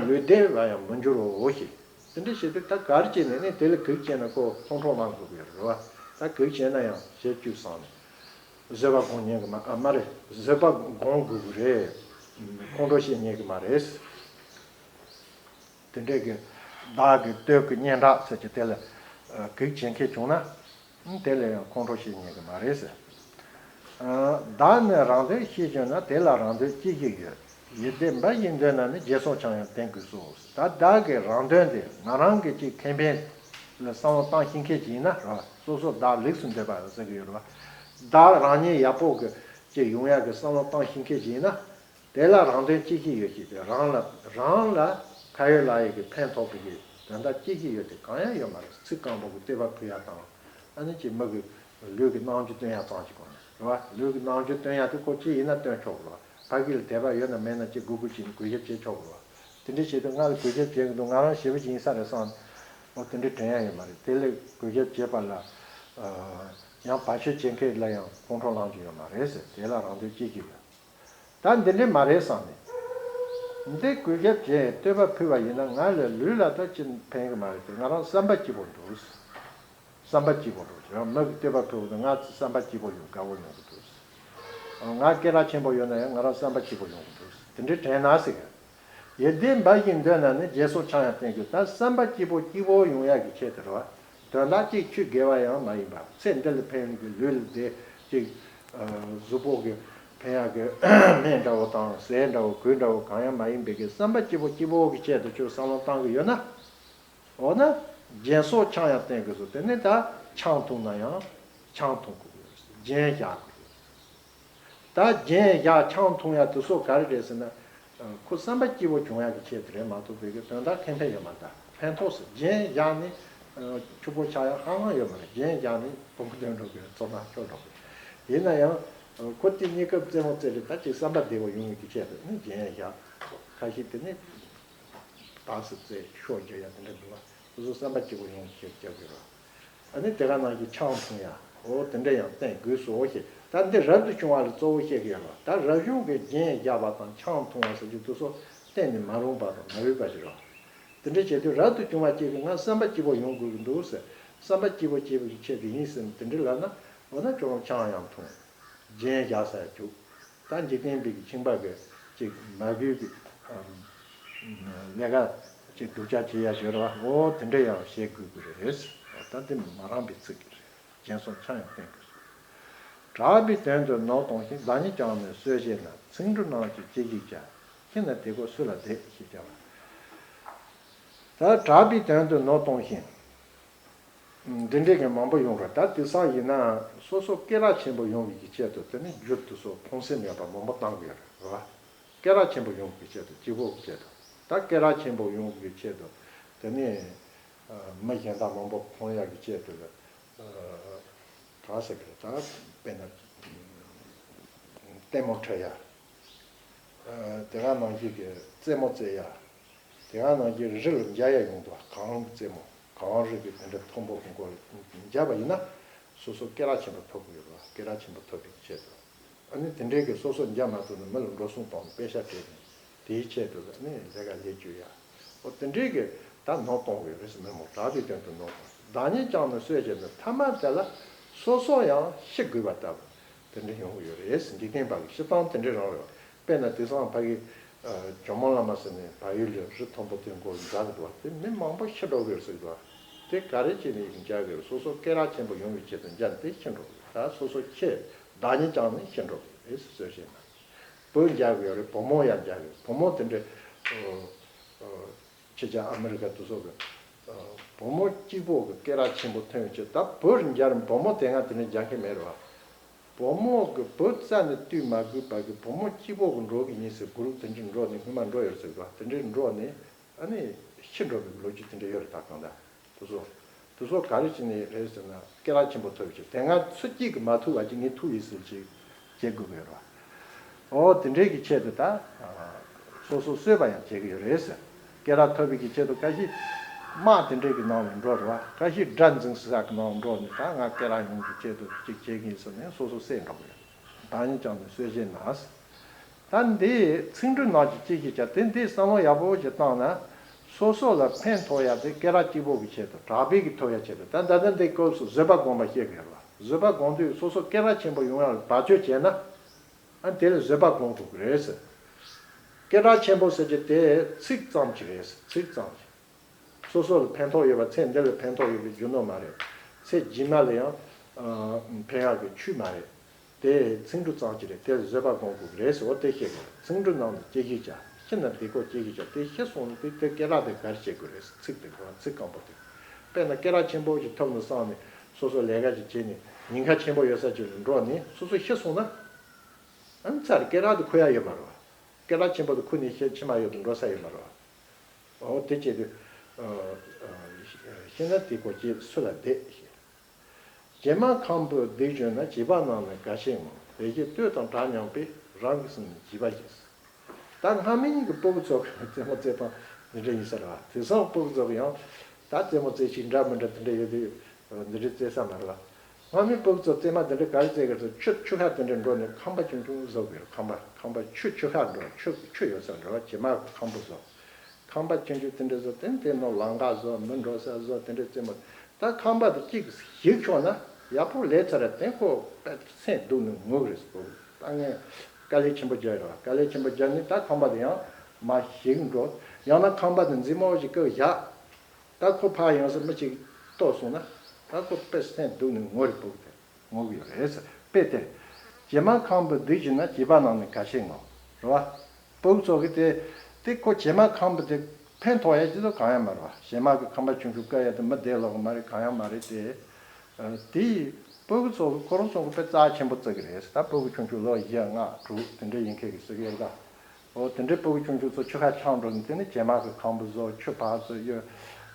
ལུས་ལྡན་པ་ཡང་མི་འགྱུར་རོ་ཞེས། དེ་འདྲ་བྱེད་དུས་ད་ག་རེ་བྱས་ནས་ནི་དེ་ལ་གུས་བྱས་ན་ཁོ་ཁོང་ཁྲོ་ལངས་དགོས་ཀྱི་རེད་བ། ད་གུས་བྱས་ན་ཡང་ཞེ་བཅུག་སོང་ནས་བཟོད་པ་སྒོམ་ཉན་གི་མ་ཨ་མ་རེད། བཟོད་པ་སྒོམ་དགོས་ཀྱི་རེད། ཁོང་ཁྲོ་བཤད་ཉན་གི་མ་རེད། དེ་འདྲས་ཀྱི་བདག་གི་བསྟོད་ཀྱི་སྙན་གྲགས་ཟེར་གྱི་དེ་ལ་གུས་བྱེད་མཁན་བྱུང་ན་དེ་ལ་ཡང་ཁོང་ཁྲོ་བཤད་ཉན་གི་མ་རེད་ཟེར། བདག་ནི་རང་དོན་ཤེས་བྱུང་ན་དེ་ལ་རང་དོན་ཅི་ཞིག་ཡོད། ཡིད་བདེ་འབའ་ཞིག་འདོད་ན་ནི་རྗེས་སོར་ཆང་ཡང་བསྟེན་དགོས་སོ། ད་བདག་གི་རང་དོན་དེ་ང་རང་གི་ཅིག་ཁེ་ཕན་ལ་བསམ་བློ་བཏང་ཤེས་མཁན་ཅིག་ཡིན་ན་ར་སོ་སོ་བདག་ལེགས་སུ་འདོད་པ་ཟེར་གི་ཡོད་རེད་བ། བདག་རང་ཉིད་ཡག་པོ་གི་ཅིག་ཡོང་ཡག་གི་བསམ་བློ་བཏང་ཤེས་མཁན་ཅིག་ཡིན་ན། དེ་ལ་རང་དོན་ཅི་ཞིག་ཡོད་ཞེས་ཏེ་རང་ལ་རང་ལ་ཁ་ཡོད་ལག་ཡོད་ཀྱི་ཕན་ཐོགས་པའི་དོན་དག་ཅི་ཞིག་ཡོད་དེ་གང་ཡང་ཡོད་མ་རེད། ཚིག་སྐམ་པོ་གི་བསྟོད་པ་ཕུལ་ཡ་དང་ཨ་ནི་ཅིག་མི་གི་ལུས་ཀྱི་རྣམ་འགྱུར་སྟོན་ཡ་ཙམ་ཞིག་གོ་ནས་རེད་བ། ལུས་ཀྱི་རྣམ་འགྱུར་སྟོན་ཡ་དེ་ཁོ་ཅི་ཡིན་ན་སྟོན་ཆོག་གི་རེད་བ། ཕ་གི་ལ་དད་པ་ཡོད་ན་མེད་ན་ཅིག་མགོ་སྒུར་བྱས་ནས་གུས་ཞབས་བྱེད་ཆོག་གི་རེད་བ། དེ་འདྲ་བྱེད་དུས་ང་ལ་གུས་ཞབས་བྱེད་ཀྱི་འདུག་ང་རང་ཞེ་པོ་ཅིག་ཡིན་ས་རེད་བསམ་ཨོ་དེ་འདྲ་དྲན་ཡ་ཡོད་མ་རེད། དེ་ལས་གུས་ཞབས་བྱེད་པ་ལ་ཡང་བར་ཆད་བྱེད་མཁན་ལ་ཡང་ཁོང་ཁྲོ་ལངས་ཀྱི་ཡོད་མ་རེད་ཟེར། དེ་ལ་རང་དོན་ཅི་ཞིག་ཡོད། ད་འདི་འདྲ་མ་རེད་བསམ་ནས། འདི་གུས་ཞབས་བྱས་བསྟོད་པ་ཕུལ་བ་ཡིན་ན་ང་ལ་ལུས་ལ་ད་ཅི་ཕན་གི་མ་རེད་དེ་ང་རང་བསམ་པ་སྐྱིད་པོ་འདུག་བསམ་པ་སྐྱིད་པོ་འདུག་ཡང་མི་གི་བསྟོད་པ་ཕུལ་བ་དང་ང་བསམ་པ་སྐྱིད་པོ་ཡོང་དགའ་བོ་ཡོང་གི་འདུག་ང་སྐད་གྲགས་ཆེན་པོ་ཡོད་ན་ཡང་ང་རང་བསམ་པ་སྐྱིད་པོ་ཡོང་གི་འདུག་དེ་འདྲའི་དྲན་ན་ཟེར་གི། ཡིད་བདེ་འབའ་ཞིག་འདོད་ན་ནི་རྗེས་སོར་ཆང་ཡང་བསྟེན་དགོས། ད་བསམ་པ་སྐྱིད་པོ་སྐྱིད་པོ་ཡོང་ཡག་གི་ཆེད་དུ་རེད་བ། དོན་དག་གཅིག་ཆོས་དགེ་བ་ཡང་མ་ཡིན་པ་ཚེ་འདི་ལ་ཕན་གི་ལུས་ལ་བདེ་ཅིག་གཟུགས་པོ་གི་ཕན་ཡག་གི་སྨན་འདྲ་བོ་དང་ཟས་འདྲ་བོ་གོས་འདྲ་བོ་གང་ཡང་མ་ཡིན་པའི་གི་བསམ་པ་སྐྱིད་པོ་སྐྱིད་པོ་གི་ཆེད་དུ་ཁྱོད་བསམ་བློ་བཏང་གི་ཡོད་ན། འོ་ན་རྒྱན་སོགས་ཆང་ཡང་བསྟེན་དགོས་སོ། དེ་ནས་ད་ཆང་འཐུང་ན་ཡང་ཆང་འཐུང་དགོས། རྒྱན་བཞག་དགོས། ད་རྒྱན་བཞག་ཆང་འཐུང་ཡ་དེ་སོགས་ག་རེ་རེད་ཟེར་ན། ཁོ་བསམ་པ་སྐྱིད་པོ་བྱུང་ཡག་གི་ཆེད་དུ་རེད་མ་གཏོགས་བོད་ཀྱི་དོན་དག་ཁེ་ཕན་ཡོད་མ་རེད། ཕན་ཐོགས་སུ་རྒྱན་བཞག་ནས་ཕྱུག་པོ་ཆགས་ཡག་ཧང་ཧང་ཡོད་མ་རེད། རྒྱན་བཞག་ནས་བོང་གུ་འདོན་འགྲོ་གི་རེད། བཙོན་ནང་ཤོར་འགྲོ་གི་རེད། ཡིན་ན་ཡང་ཁོ་དེ་གཉིས་ཀ་རྩེད་མོ་རྩེ་རེད། ད་ཅིག་བསམ་པ་བདེ་བོ་ཡོང་ཡག་གི་ཆེད་དུ་ནི་རྒྱན་བཞག་ཁ་ཤས་དེ་ནི་ཏག་སེ་རྩེ་ཤོ་རྒྱག་ཡ་དེ་འདྲ་འདུག་བ། སོ་སོ་བསམ་པ་སྐྱིད་པོ་ཡོང་ཡག་ཆེད་རྒྱག་གི་རེད། ཨ་ནི་དེ་ག་ནང་བཞིན་ཆང་འཐུང་ཡ། འོ་དེ་འདྲ་ཡང་བསྟེན་དགོས་སོ་ཞེས། ད་འདི་རབ་ཏུ་བྱུང་བ་ལ་གཙོ་བོ་བཤད་ཀྱི་ཡོད་ལ། ད་རབ་བྱུང་གི་རྒྱན་བཞག་པ་དང་ཆང་འཐུང་བ་ཟེར་རྒྱུ་དེ་ཚོ་གཏན་ནས་མ་རུང་བ་དང་མ་འོས་པ་ཞིག་རེད། དེ་འདྲ་བྱེད་དུས་རབ་ཏུ་བྱུང་བ་གཅིག་གིས་ང་བསམ་པ་སྐྱིད་པོ་ཡོང་དགོས་ཀྱི་འདུག་ཟེར། བསམ་པ་སྐྱིད་པོ་སྐྱེ་བའི་ཆེད་དུ་ཡིན་ཟེར་ནས་དེ་འདྲ་ལབ་ན། འོ་ན་ཁྱོད་རང་ཆང་ཡང་འཐུང་། རྒྱན་བཞག་ས་ཡ་བཅུག་ད་འཇིག་རྟེན་པའི་གི་ཁྱིམ་པ་གི་ཅིག་མ་གུས་ཀྱི་ལས་ཀ་ཅིག་སྡུག་ཅག་བྱེད་ཡ་ཞོར་བ་འོ་དེ་འདྲ་ཡང་བཤད་དགོས་ཀྱི་རེད། ད་འདི་མ་རངས་པའི་ཚིག་གི་རེད། སྦྱིན་སོགས་ཆང་ཡང་བསྟན་དགོས་སོ། གྲགས་པའི་དོན་དུ་ནོར་གཏོང་ཞིང་། བདག་ཉིད་ཀྱང་ནི་གསོད་བྱེད་ན། ཚིག་འབྲུ་རྣམས་ཀྱིས་ཅི་ཞིག་བྱ། ཤི་ན་དེ་ཀོ་སུ་ལ་བདེ་ཞེས་བྱ་བ། ད་གྲགས་པའི་དོན་དུ་ནོར་གཏོང་ཞིང་། འདི་འདྲའི་གི་མང་པོ་ཡོང་ར། ད་དེང་སང་ཡིན་ན་སོ་སོ་སྐད་གྲགས་ཆེན་པོ་ཡོང་བའི་གི་ཆེད་དུ་དེ་ནི་རྒྱུ་དེ་ཚོ་ཕོངས་སེམས་ཡོད་པ་མང་པོ་བཏང་གི་ཡོད་རེད་བ། སྐད་གྲགས་ཆེན་པོ་ཡོང་བའི་ཆེད་དུ། གཅིག་པོ་གི་ཆེད་དུ། ད་སྐད་གྲགས་ཆེན་པོ་ཡོང་བའི་ཆེད་དུ་དེ་ནི་མི་གཞན་དག་མང་པོ་ཕོངས་ཡག་གི་ཆེད་དུ་ལ། གང་ཟེར་གི་རེད། ད་དཔེར་ན་ལྟད་མོ་འཁྲབ་ཡ། དེ་ག་ནང་བཞིན་གི་རྩེད་མོ་རྩེ་ཡ། དེ་ག་ནང་བཞིན་རི་ལ་འཇའ་ཡ་ཡོང་འདུག་གངས་རི་རྩེ་མོ། གངས་རི་གི་དེ་འདྲ་མཐོན་པོ་གི་མགོ་འཇབ་པ་ཡིན་ན་སོ་སོ་སྐད་གྲགས་ཆེན་པོ་ཐོབ་གི་ཡོད་རེད་བ། སྐད་གྲགས་ཆེན་པོ་ཐོབ་པའི་ཆེད་དུ། ཨ་ནི་དེ་འདྲའི་གི་སོ་སོ་འཇབ་མ་ཐུབ་ན་མི་ལ་འགྲོ་སོང་གཏོང་ནས་པེ་ཤ་སྤྲད་ནས་དེའི་ཆེད་དུ་ཨ་ནི་ལས་ཀ་ལས་བཅུག་ཡ། འོ་དེ་འདྲའི་གི་ད་ནོར་གཏོང་གི་རེད་ཟེར། མི་མོ་གྲགས་པའི་དོན་དུ་ནོར་གཏོང་། བདག་ཉིད་ཀྱང་ནི་གསོད་བྱེད་ན། ཐ་མ་དེ་ལ་སོ་སོ་ཡང་ཤི་དགོས་པ་ལྟ་བུ་དེ་འདྲ་ཡོང་གི་ཡོད་རེད་ཟེར། འཇིག་རྟེན་པ་གི་སྤྱིར་བཏང་དེ་འདྲ་རང་རེད་བ། དཔེར་ན་དེང་སང་ཕ་གི་ཨ་ཇོ་མོ་བླ་མ་ཟེར་ནས་བལ་ཡུལ་ལ་རི་མཐོན་པོ་དེ་མགོ་འཛེགས་འདུག་བ། དེ་མི་མང་པོ་ཤི་འགྲོ་གི་རེད་ཟེར་གི་འདུག་བ། དེ་ག་རེ་བྱས་ནས་ཡིན་འཇགས་གི་རེད། སོ་སོ་སྐད་གྲགས་ཆེན་པོ་ཡོང་བའི་ཆེད་དུ་འཇགས་ནས་དེ་ཤི་འགྲོ་གི་རེད། ད་སོ་སོ་ཤི། བདག་ཉིད་ཀྱང་ནི་ཤི་འགྲོ་གི་རེད་ཟེར་བཤད་ན། བུ་འཇགས་གི་ཡོད་རེད། བུ་མོ་ཡང་འཇགས་གི་ཡོད། བུ་མོ་དེ་འདྲ་ཨོ་ཨོ་ཕྱི་རྒྱལ་ཨ་མི་རི་ཀ་དེ་ཚོ་གི་ཨོ་བུ་མོ་གཅིག་པོ་གི་སྐད་གྲགས་ཆེན་པོ་ཐོན་ཡོད་ཅེ། ད་བུ་འཇགས་རུང་བུ་མོ་དེ་སྔ་དེ་ནས་འཇགས་མཁན་མེད་རེད་བ། བུ་མོ་གི་བུ་རྩ་ནས་བཏུལ་མ་དགོས་པ་གི་བུ་མོ་གཅིག་པོ་གི་འགྲོ་གི་ཡིན་ཟེར། གུ་རུབ་དེ་འདྲ་འགྲོ་ནས་སྔོན་མ་འགྲོ་ཡོད་ཟེར་གི་བ། དེ་འདྲ་འགྲོ་ནས་ཨ་ནི་ཤི་འགྲོ་བའི་ལོ་རྒྱུས་དེ་འདྲ་ཡོད་རེད། ད་གང་ལྟར། དེ་ཚོ། དེ་ཚོ་ག་རེ་བྱས་ནས་རེད་ཟེར་ན་སྐད་གྲགས་ཆེན་པོ་ཐོབ་ཅིག་དེ་སྔ་སུ་གཅིག་གིས་མ་ཐུབ་པ་ཅིག་ངས་ཐུབ་ཡིན་ཟེར་ཅིག་བྱེད་དགོས་ཀྱི་ཡོད་རེད་བ། འོ་དེ་འདྲའི་གི་ཆེད་དུ་ད་སོ་སོ་གསོད་པ་ཡང་བྱེད་ཀྱི་ཡོད་རེད་ཟེར། སྐད་གྲགས་ཐོབ་པའི་གི་ཆེད་དུ་ཁ་ཤས་དམག་དེ་འདྲའི་གི་ནང་ལ་འགྲོ་རེད་བ། ཁ་ཤས་དགྲ་འཛིང་ས་གི་ནང་ལ་འགྲོ་ནས་ད་ང་སྐད་གྲགས་ཡོང་གི་ཆེད་དུ་ཅིག་བྱེད་ཀྱི་ཡིན་ཟེར་ནས་སོ་སོ་བསད་འགྲོ་གི་ཡོད། བདག་ཉིད་ཀྱང་ནི་གསོད་བྱེད་ན། ད་འདི་ཚིག་འབྲུ་རྣམས་ཀྱིས་ཅི་ཞིག་བྱ། དེ་འདི་བསམ་བློ་ཡག་པོ་ཞིག་བཏང་ན། སོ་སོ་ལ་ཕན་ཐོགས་ཡ་དེ་སྐད་གྲགས་གཅིག་པོ་གི་ཆེད་དུ། གྲགས་པའི་གི་ཐོབ་ཡ་ཆེད་དུ། ད་ད་ལྟ་འདི་སྐབས་སུ་བཟོད་པ་སྒོམ་པ་བཤད་གི་ཡོད་རེད་བ། བཟོད་པ་སྒོམ་དུས་སོ་སོ་སྐད་གྲགས་ཆེན་པོ་ཡོང་ཡ་ལ་བར་ཆད་བྱས་ན། ཨ་དེ་ལ་བཟོད་པ་སྒོམ་དགོས་གི་རེད་ཟེར། སྐད་གྲགས་ཆེན་པོ་ཟེར་གྱི་དེ་ཚིག་ཙམ་ཅིག་རེད་ཟེར། ཚིག་ཙམ་ཅིག་སོ་སོ་ལ་ཕན་ཐོགས་ཡོད་པ། ཚེ་འདི་ལ་ཕན་ཐོགས་ཡོད་པའི་རྒྱུ་ནོར་མ་རེད། ཚེ་རྗེས་མ་ལ་ཡང་ཨ་ཕན་ཡག་གི་ཆོས་མ་རེད། དེ་ཚིག་འབྲུ་ཙམ་ཅིག་རེད། དེ་ལ་བཟོད་པ་སྒོམ་དགོས་ཀྱི་རེད་ཟེར། འོ་དེ་བཤད་དགོས། ཚིག་འབྲུ་རྣམས་ནི་ཅི་ཞིག་བྱ། ཤི་ན་དེ་ཀོ་ཅི་ཞིག་བྱ། དེ་ཤི་སོང་ན་དེ་དེ་སྐད་གྲགས་དེ་ག་རེ་བྱེད་དགོས་རེད་ཟེར། ཚིག་དེ་གོ་ཚིག་སྐམ་པོ་དེ། དཔེར་ན་སྐད་གྲགས་ཆེན་པོ་ཞིག་ཐོབ་ན་བསམ་ནས་སོ་སོ་ལས་ཀ་ཞིག་བྱས་ནས་ཉེན་ཁ་ཆེན་པོ་ཡོད་ས་ཅིག་ལ་འགྲོ་ནས་སོ་སོ་ཤི་སོང་ན། ཨ་ནི་ཚར་སྐད་གྲགས་དེ་ཁུར་ཡ་ཡོད་མ་རེད་བ། སྐད་གྲགས་ཆེན་པོ་དེ་ཁུར་ནས་ཤི་ཕྱི་མ་ཡོད་དུ་འགྲོ་ས་ཡོད་མ་རེད་བ། འོ་དེ་བྱས་དུས། ཤི་ན་དེ་ཀོ་ཅི་སུ་ལ་བདེ་ཞེས། བྱེ་མ་ཁམ་བུ་སྡིག་བྱུང་ན། བྱིས་པ་རྣམས་ནི་ག་ཞིག་ངོ་། དེ་བཞིན་ལྟོས་དང་གྲགས་མཉམ་པས། རང་གི་སེམས་ནི་བྱིས་པ་བཞིན། ད་སྔ་མའི་གི་སྤུ་གུ་ཚོ་གི་རྩེད་མོ་རྩེ་སྟངས་འདི་འདྲ་ཡིན་ས་རེད་བ། དེང་སང་སྤུ་གུ་ཚོ་གི་ཡང་ད་རྩེད་མོ་རྩེ་ཞིག་འདྲ་མི་འདྲ་དེ་འདྲ་ཡོད་དུས་འདི་འདྲ་རྩེ་ས་མ་རེད་བ། སྔ་མའི་སྤུ་གུ་ཚོ་རྩེད་མ་དེ་འདྲ་ག་རེ་རྩེ་གི་རེད་ཟེར། ཆུ་ཆུ་ཤག་དེ་འདྲ་འགྲོ་ནས་ཁང་པ་ཆུང་ཆུང་བཟོ་དགོས་རེད། ཁང་པ་ཁང་པ་ཆུ་ཆུ་ཤག་འགྲོ། ཆུ་ཆུ་ཡོད་ས་འགྲོ་བ། བྱེ་མ་གི་ཁང་པ་བཟོ། ཁང་པ་ཆུང་ཆུང་དེ་འདྲ་བཟོ། དེ་དེ་ནང་ལམ་ཁ་བཟོ། མི་འགྲོ་ས་བཟོ། དེ་འདྲ་རྩེད་མོ། ད་ཁང་པ་དེ་གཅིག་ཞིག་ཆོག་ན་ཡག་པོ་ལས་ཚར་ར། དེ་ཁོ་པད་སེམས་སྡུག་ནས་ངུ་གི་རེད་ཟེར། ད་ངས་དཀའ་ལས་ཆེན་པོ་རྒྱག་ཡོད་ར། དཀའ་ལས་ཆེན་པོ་རྒྱག་ནས་ད་ཁང་པ་དེ་ཡང་མ་ཞིག་འགྲོ། ཡང་ན་ཁང་པ་དེ་མཛེས་མོ་ཞིག་བཀོད་བཞག་ད་ཁོ་ཕར་ཡོང་ས་མི་གཅིག་རྟོགས་སོང་ན་ད་ཁོ་དཔེ་སེམས་སྡུག་ནས་ངུ་རེད་སྤུ་གུ་དེ། ངུ་གི་ཡོད་རེད་ཟེར། དཔེ་དེར། བྱེ་མ་ཁམ་བུ་སྡིག་བྱུང་ན། བྱིས་པ་རྣམས་ནི་ག་ཞིག་ངོ་། རེད་བ། སྤུ་གུ་ཚོ་གི་དེ་དེ་ཁོ་བྱེ་མ་ཁམ་བུ་དེ་ཕན་ཐོགས་ཡ་ཅི་ཚོ་གང་ཡང་མ་རེད་བ། བྱེ་མ་གི་ཁང་པ་ཆུང་ཆུང་བཀབ་ཡ་དེ་མི་བདེ་ལོག་གི་མ་རེད། གང་ཡང་མ་རེད་དེ། དེ་ཡིས་སྤུ་གུ་ཚོ་གི་ཁོ་རང་ཚོ་གི་དཔེ་རྩ་ཆེན་པོ་བརྩི་གི་རེད་ཟེར། ད་སྤུ་གུ་ཆུང་ཆུང་ལོ་བཞི་ལྔ་དྲུག་དེ་འདྲ་ཡིན་མཁན་གི་སྲིད་ཡོད་ད། འོ་དེ་འདྲའི་སྤུ་གུ་ཆུང་ཆུང་ཚོ་ཆུ་ཁ་འཕྱང་འགྲོ་ནས་དེ་ནས་བྱེ་མ་གི་ཁང་བུ་བཟོ། ཆུ་ཕར་ཚུར་གཡོ།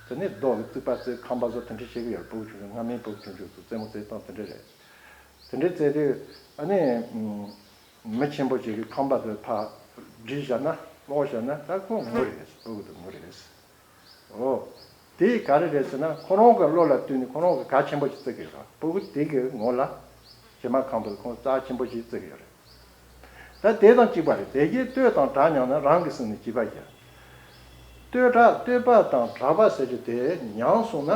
དེ་ནས་རྡོ་གི་རྩིག་པ་བརྩིགས། ཁང་པ་བཟོ། དེ་འདྲ་བྱེད་ཀྱི་ཡོད་རེད། སྤུ་གུ་ཆུང་ཆུང་སྔ་མའི་སྤུ་གུ་ཆུང་ཆུང་ཚོ་རྩེད་མོ་རྩེ་སྟངས་དེ་འདྲ་རེད། དེ་འདྲ་རྩེ་དུས་ཨ་ནི་མི་ཆེན་པོ་ཅིག་གིས་ཁང་པ་དེ་ཕར་སྒྲིལ་བཞག་ན། སློག་བཞག་ན་ད་ཁོ་ངུ་རེད། སྤུ་གུ་དེ་ངུ་རེད། འོ། དེ་ག་རེ་རེད་ཟེར་ན་ཁོ་རང་གི་བློ་ལ་བསྟུན་ནས་ཁོ་རང་གི་གལ་ཆེན་པོ་ཞིག་བརྩི་གི་རེད། སྤུ་གུ་དེ་གི་ངོ་ལ་བྱེ་མ་ཁམ་བུ་ཁོང་རྩ་ཆེན་པོ་ཞིག་བརྩི་གི་ཡོད་རེད། ད་དེ་དང་གཅིག་པ་རེད། དེ་བཞིན་ལྟོས་དང་གྲགས་མཉམ་ན། རང་གི་སེམས་ནི་བྱིས་པ་བཞིན། ལྟོས་གྲགས་ལྟོས་པ་དང་གྲགས་པ་ཟེར་རྒྱུ་དེ་ཉམས་སོང་ན།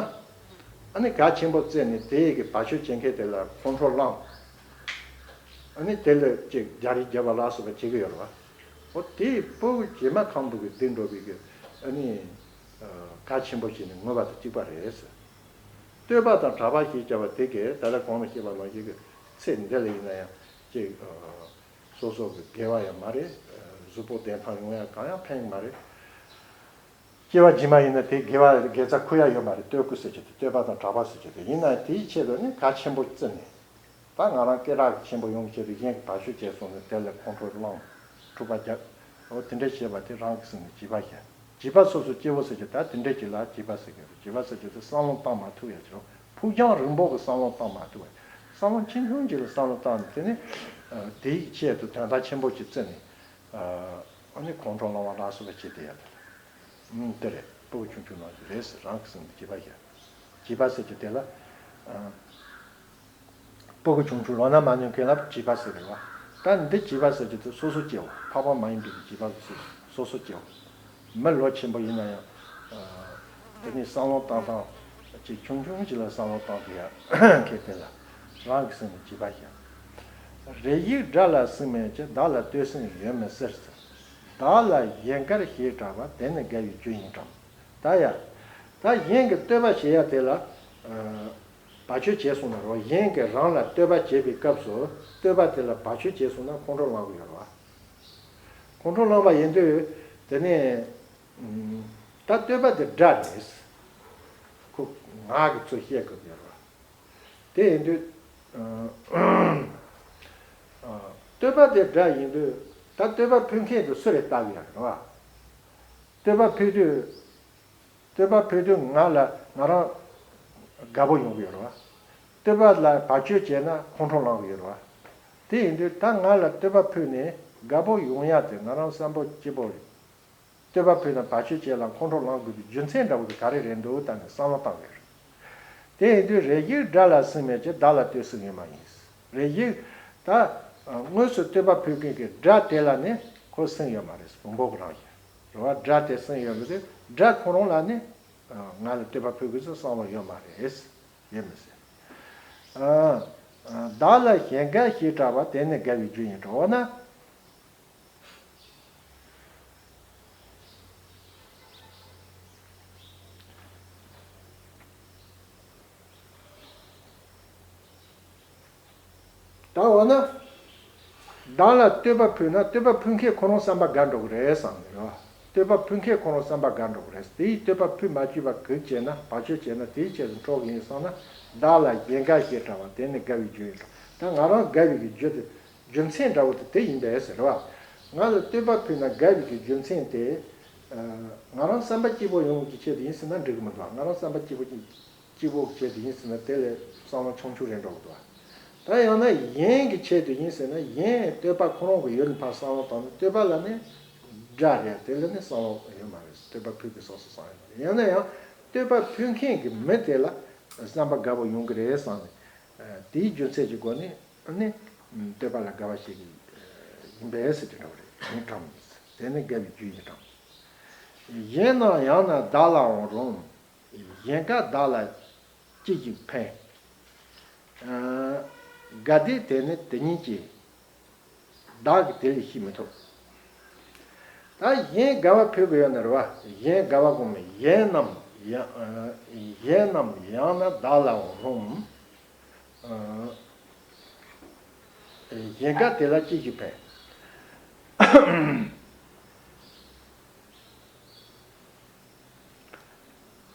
ཨ་ནི་གལ་ཆེན་པོ་བརྩིས་ནས་དེ་ཡི་གི་བ་ཆོད་བྱེད་མཁན་དེ་ལ་ཁོང་ཁྲོ་ལངས། ཨ་ནི་དེ་ལ་ཅིག་རྒྱག་རེས་རྒྱབ་པ་ལ་སོགས་པ་བྱེད་ཀྱི་ཡོད་རེད་བ། འོ་དེ་སྤུ་གུ་བྱེ་མ་ཁམ་བུ་གི་སྡིག་འགྲོ་བའི་གི་ཨ་ནི་གལ་ཆེན་པོ་བྱས་ནས་ངུ་བ་དང་གཅིག་པ་རེད་ཟེར། བསྟོད་པ་དང་གྲགས་པ་ཞེས་བྱ་བ་དེ་གས་ད་ལྟ་གོང་ལ་བཤད་པ་ནང་བཞིན་གྱི་ཚེ་འདི་ལ་ཡིན་ན་ཡང་ཅིག་སོ་སོ་གི་དགེ་བ་ཡང་མ་རེད། གཟུགས་པོ་བདེ་ཐང་ཡོང་ཡ་གང་ཡང་ཕན་གྱི་མ་རེད། སྐྱེ་བ་རྗེས་མ་ཡིན་ན་དེ་དགེ་བ་དགེ་རྩ་འཁུར་ཡ་ཡོད་མ་རེད། བསྟོད་བསྐུལ་ཟེར་གྱི་དེ་བསྟོད་པ་དང་གྲགས་པ་ཟེར་གྱི་དེ་ཡིན་ན་དེའི་ཆེད་དུ་ནི་གལ་ཆེན་པོ་བརྩིས་ནས། ད་ང་རང་སྐད་གྲགས་ཆེན་པོ་ཡོང་ཆེད་དུ་གཞན་གྱིས་བར་ཆད་བྱས་སོང་ནས་དེ་ལ་ཁོང་ཁྲོ་ལངས། འཁྲུག་པ་རྒྱག་འོ་དེ་འདྲ་བྱེད་པ་དེ་རང་གི་སེམས་ནས་བྱིས་པ་བཤད། བྱིས་པ་སོ་སོ་སྐྱེ་བོ་ཟེར་གྱི་ད་དེ་འདྲ་ཅིག་ལ་བྱིས་པ་ཟེར་གྱི་རེད། བྱིས་པ་ཟེར་གྱི་དེ་བསམ་བློ་བཏང་མ་ཐུབ་ཡ་ཅིག་རུང་ཕུགས་རྒྱང་རིང་པོ་གི་བསམ་བློ་བཏང་མ་ཐུབ་པ། བསམ་བློ་ཆུང་ཆུང་ཅིག་ལ་བསམ་བློ་བཏང་ནས་དེ་ནི་དེའི་ཆེད་དུ་དོན་དག་ཆེན་པོ་ཅིག་བརྩིས་ནས་ཨ་ནི་ཁོང་ཁྲོ་ལངས་པ་ལ་སོགས་པ་བྱེད་དེ་ཡ་དེ་རེད། ཨུམ། དེ་རེད། སྤུ་གུ་ཆུང་ཆུང་ནང་བཞིན་རེད་ཟེར། རང་གི་སེམས་ནས་བྱིས་པ་བཤད། བྱིས་པ་ཟེར་གྱི་དེ་ལ། ཨ། སྤུ་གུ་ཆུང་ཆུང་ལོ་ན་མ་ཉམས་མཁན་ལ་བྱིས་པ་ཟེར་རེད་བ། ད་འདི་བྱིས་པ་ཟེར་གྱི་དེ་སོ་སོ་སྐྱེ་བོ། འཕགས་པ་མ་ཡིན་པའི་བྱིས་པ་གི་སོ་སོ་སོ་སྐྱེ་བོ། མི་ལོ་ཆེན་པོ་ཡིན་ན་ཡང་། ཨ། དེ་ནི་བསམ་བློ་བཏང་སྟངས་ཅིག་ཆུང་ཆུང་ཅིག་ལ་བསམ་བློ་བཏང་དེ་ཡ་མཁན་དེ་ལ་རང་གི་སེམས་ནས་བྱིས་པ་བཤད། རེ་ཡིག་སྒྲ་ལ་སྲིང་མོད་ཀྱི། བདག་ལ་ལྟོས་སེམས་ཡོད་མི་སྲིད་ཟེར། བདག་ལ་གཞན་དགར་ཞེས་གྲགས་པ། དེ་ནི་དགའ་བའི་རྒྱུ་ཡིན་གྲང་། ད་ཡ། ད་གཞན་གྱིས་བསྟོད་པ་བྱེད་ཡ་དེ་ལ། ཨ། བར་ཆད་བྱས་སོང་ན་རོ། གཞན་གྱིས་རང་ལ་བསྟོད་པ་བྱེད་པའི་སྐབས་སུ་བསྟོད་པ་དེ་ལ་བར་ཆད་བྱས་སོང་ན་ཁོང་ཁྲོ་ལངས་གི་ཡོད་རེད་བ། ཁོང་ཁྲོ་ལངས་པ་ཡིན་དུས་དེ་ནས་ད་བསྟོད་པ་དེ་སྒྲ་རེད། ཁོ་ངག་གི་ཚུལ་བཤད་དགོས་ཀྱི་ཡོད་རེད་བ། དེ་ཡིན་དུས། ཨ། བསྟོད་པ་དེ་སྒྲ་ཡིན་དུས་ད་བསྟོད་པ་ཕུལ་མཁན་དེ་སུ་རེད་བལྟ་གི་ཡོད་རེད་བ། བསྟོད་པ་ཕུལ་དུས། བསྟོད་པ་ཕུལ་དུས་ང་ལ་ང་རང་དགའ་པོ་ཡོང་གི་ཡོད་རེད་བ། བསྟོད་པ་ལ་བར་ཆད་བྱས་ན་ཁོང་ཁྲོ་ལངས་གི་ཡོད་རེད་བ། དེ་ཡིན་དུས་ད་ང་ལ་བསྟོད་པ་ཕུལ་ནས་དགའ་པོ་ཡོང་ཡ་དེ་ང་རང་བསམ་པ་སྐྱིད་པོ་རེད། བསྟོད་པ་ཕུལ་ན་བར་ཆད་བྱས་ལ་ཁོང་ཁྲོ་ལངས་དགོས་པའི་རྒྱུ་མཚན་འདྲ་བོ་དེ་ག་རེ་རེད་འདུག་ད་ནི་བསམ་བློ་བཏང་གི་རེད། དེ་ཡིན་དུས་རེ་ཡིག་སྒྲ་ལ་སྲིང་མོད་ཀྱི། བདག་ལ་ལྟོས་སེམས་ཡོད་མ་ཡིན། རེ་ཡིག་ད་དངོས་སུ་བསྟོད་པ་ཕུལ་མཁན་གྱི་སྒྲ་དེ་ལ་ནི་ཁོ་སེམས་ཡོད་མ་རེད། བོན་པོ་གི་རང་བཞིན་རེད་བ། སྒྲ་དེ་སེམས་ཡོད་མ་རེད། སྒྲ་ཁོ་རང་ལ་ནི་ང་ལ་བསྟོད་པ་ཕུལ་དགོས་ཚུལ་བསམ་བློ་ཡོད་མ་རེད། ཡོད་མི་སྲིད། ཨ། བདག་ལ་གཞན་དགར་ཞེས་གྲགས་པ། དེ་ནི་དགའ་བའི་རྒྱུ་ཡིན་གྲང་། འོ་ན། ད་འོ་ན། བདག་ལ་བསྟོད་པ་ཕུལ་ན་བསྟོད་པ་ཕུལ་མཁན་ཁོ་རང་བསམ་པ་དགའ་འགྲོ་གི་རེད་བསམ་ནས་རེད་བ། བསྟོད་པ་ཕུལ་མཁན་ཁོ་རང་བསམ་པ་དགའ་འགྲོ་གི་རེད། དེའི་བསྟོད་པ་ཕུལ་མ་བཅུག་པ་གང་བྱས་ན་བར་ཆད་བྱས་ན་དེའི་ཆེད་དུ་འཕྲོག་གི་ཡིན་བསམ་ན། བདག་ལ་གཞན་དགར་ཞེས་གྲགས་པ། དེ་ནི་དགའ་བའི་རྒྱུ་ཡིན་གྲང་། ད་ང་རང་དགའ་བའི་གི་རྒྱུ་དེ། རྒྱུ་མཚན་འདྲ་བོ་དེ་དེ་ཡིན་པས་ཟེར་བ། ང་ལ་བསྟོད་པ་ཕུལ་ན་དགའ་བའི་གི་རྒྱུ་མཚན་དེ། ཨ། ང་རང་བསམ་པ་སྐྱིད་པོ་ཡོང་གི་ཆེད་དུ་ཡིན་ཟེར་ན་འགྲིག་གི་མི་འདུག་ང་རང་བསམ་པ་སྐྱིད་པོ་སྐྱིད་པོ་གི་ཆེད་དུ་ཡིན་ཟེར་ན་དེ་ལས་བསམ་བློ་ཆུང་ཆུང་རེད་འགྲོ་གི་འདུག་ད་ཡང་ན་གཞན་གྱི་ཆེད་དུ་ཡིན་ཟེར་ན་གཞན་བསྟོད་པ་ཁོ་རང་གི་ཡུལ་ནས་ཕར་བསམ་བློ་བཏང་ན་བསྟོད་པ་ལ་ནི་སྒྲ་རེད། དེ་ལ་ནི་བསམ་བློ་ཡོད་མ་རེད། བསྟོད་པ་ཕུལ་གི་སོ་སོ་བསམ་ཡོད་མ་རེད། ཡང་ན་ཡང་བསྟོད་པ་ཕུལ་མཁན་གྱི་མི་དེ་ལ་བསམ་པ་དགའ་པོ་ཡོང་གི་རེད་བསམ་ནས། དེའི་རྒྱུ་མཚན་གྱི་སྒོ་ནས་ནི་བསྟོད་པ་ལ་དགའ་བ་ཞིག་ཡིན་པས་ཟེར་གྱི་འདྲ་བ་རེད། ཡིན་གྲང་། དེ་ནི་དགའ་བའི་རྒྱུ་ཡིན་གྲང་། གཞན་རྣམས་ཡང་ན་བདག་ལའང་རུང་། གཞན་དགའ་བདག་ལ་ཅི་ཞིག་ཕན། དགའ་བདེ་དེ་ནི་དེ་ཉིད་ཀྱིས། བདག་གིས་དེ་ལས་ཤེས་མི་ཐུབ། ད་གཞན་དགའ་བ་ཕུལ་གི་ཡོད་ན་རེད་བ། གཞན་དགའ་བ་གོང་མའི་གཞན་རྣམས་ཡང་། གཞན་རྣམས་ཡང་ན་བདག་ལའང་རུང་། གཞན་དགའ་དེ་ལ་ཅི་ཞིག་ཕན།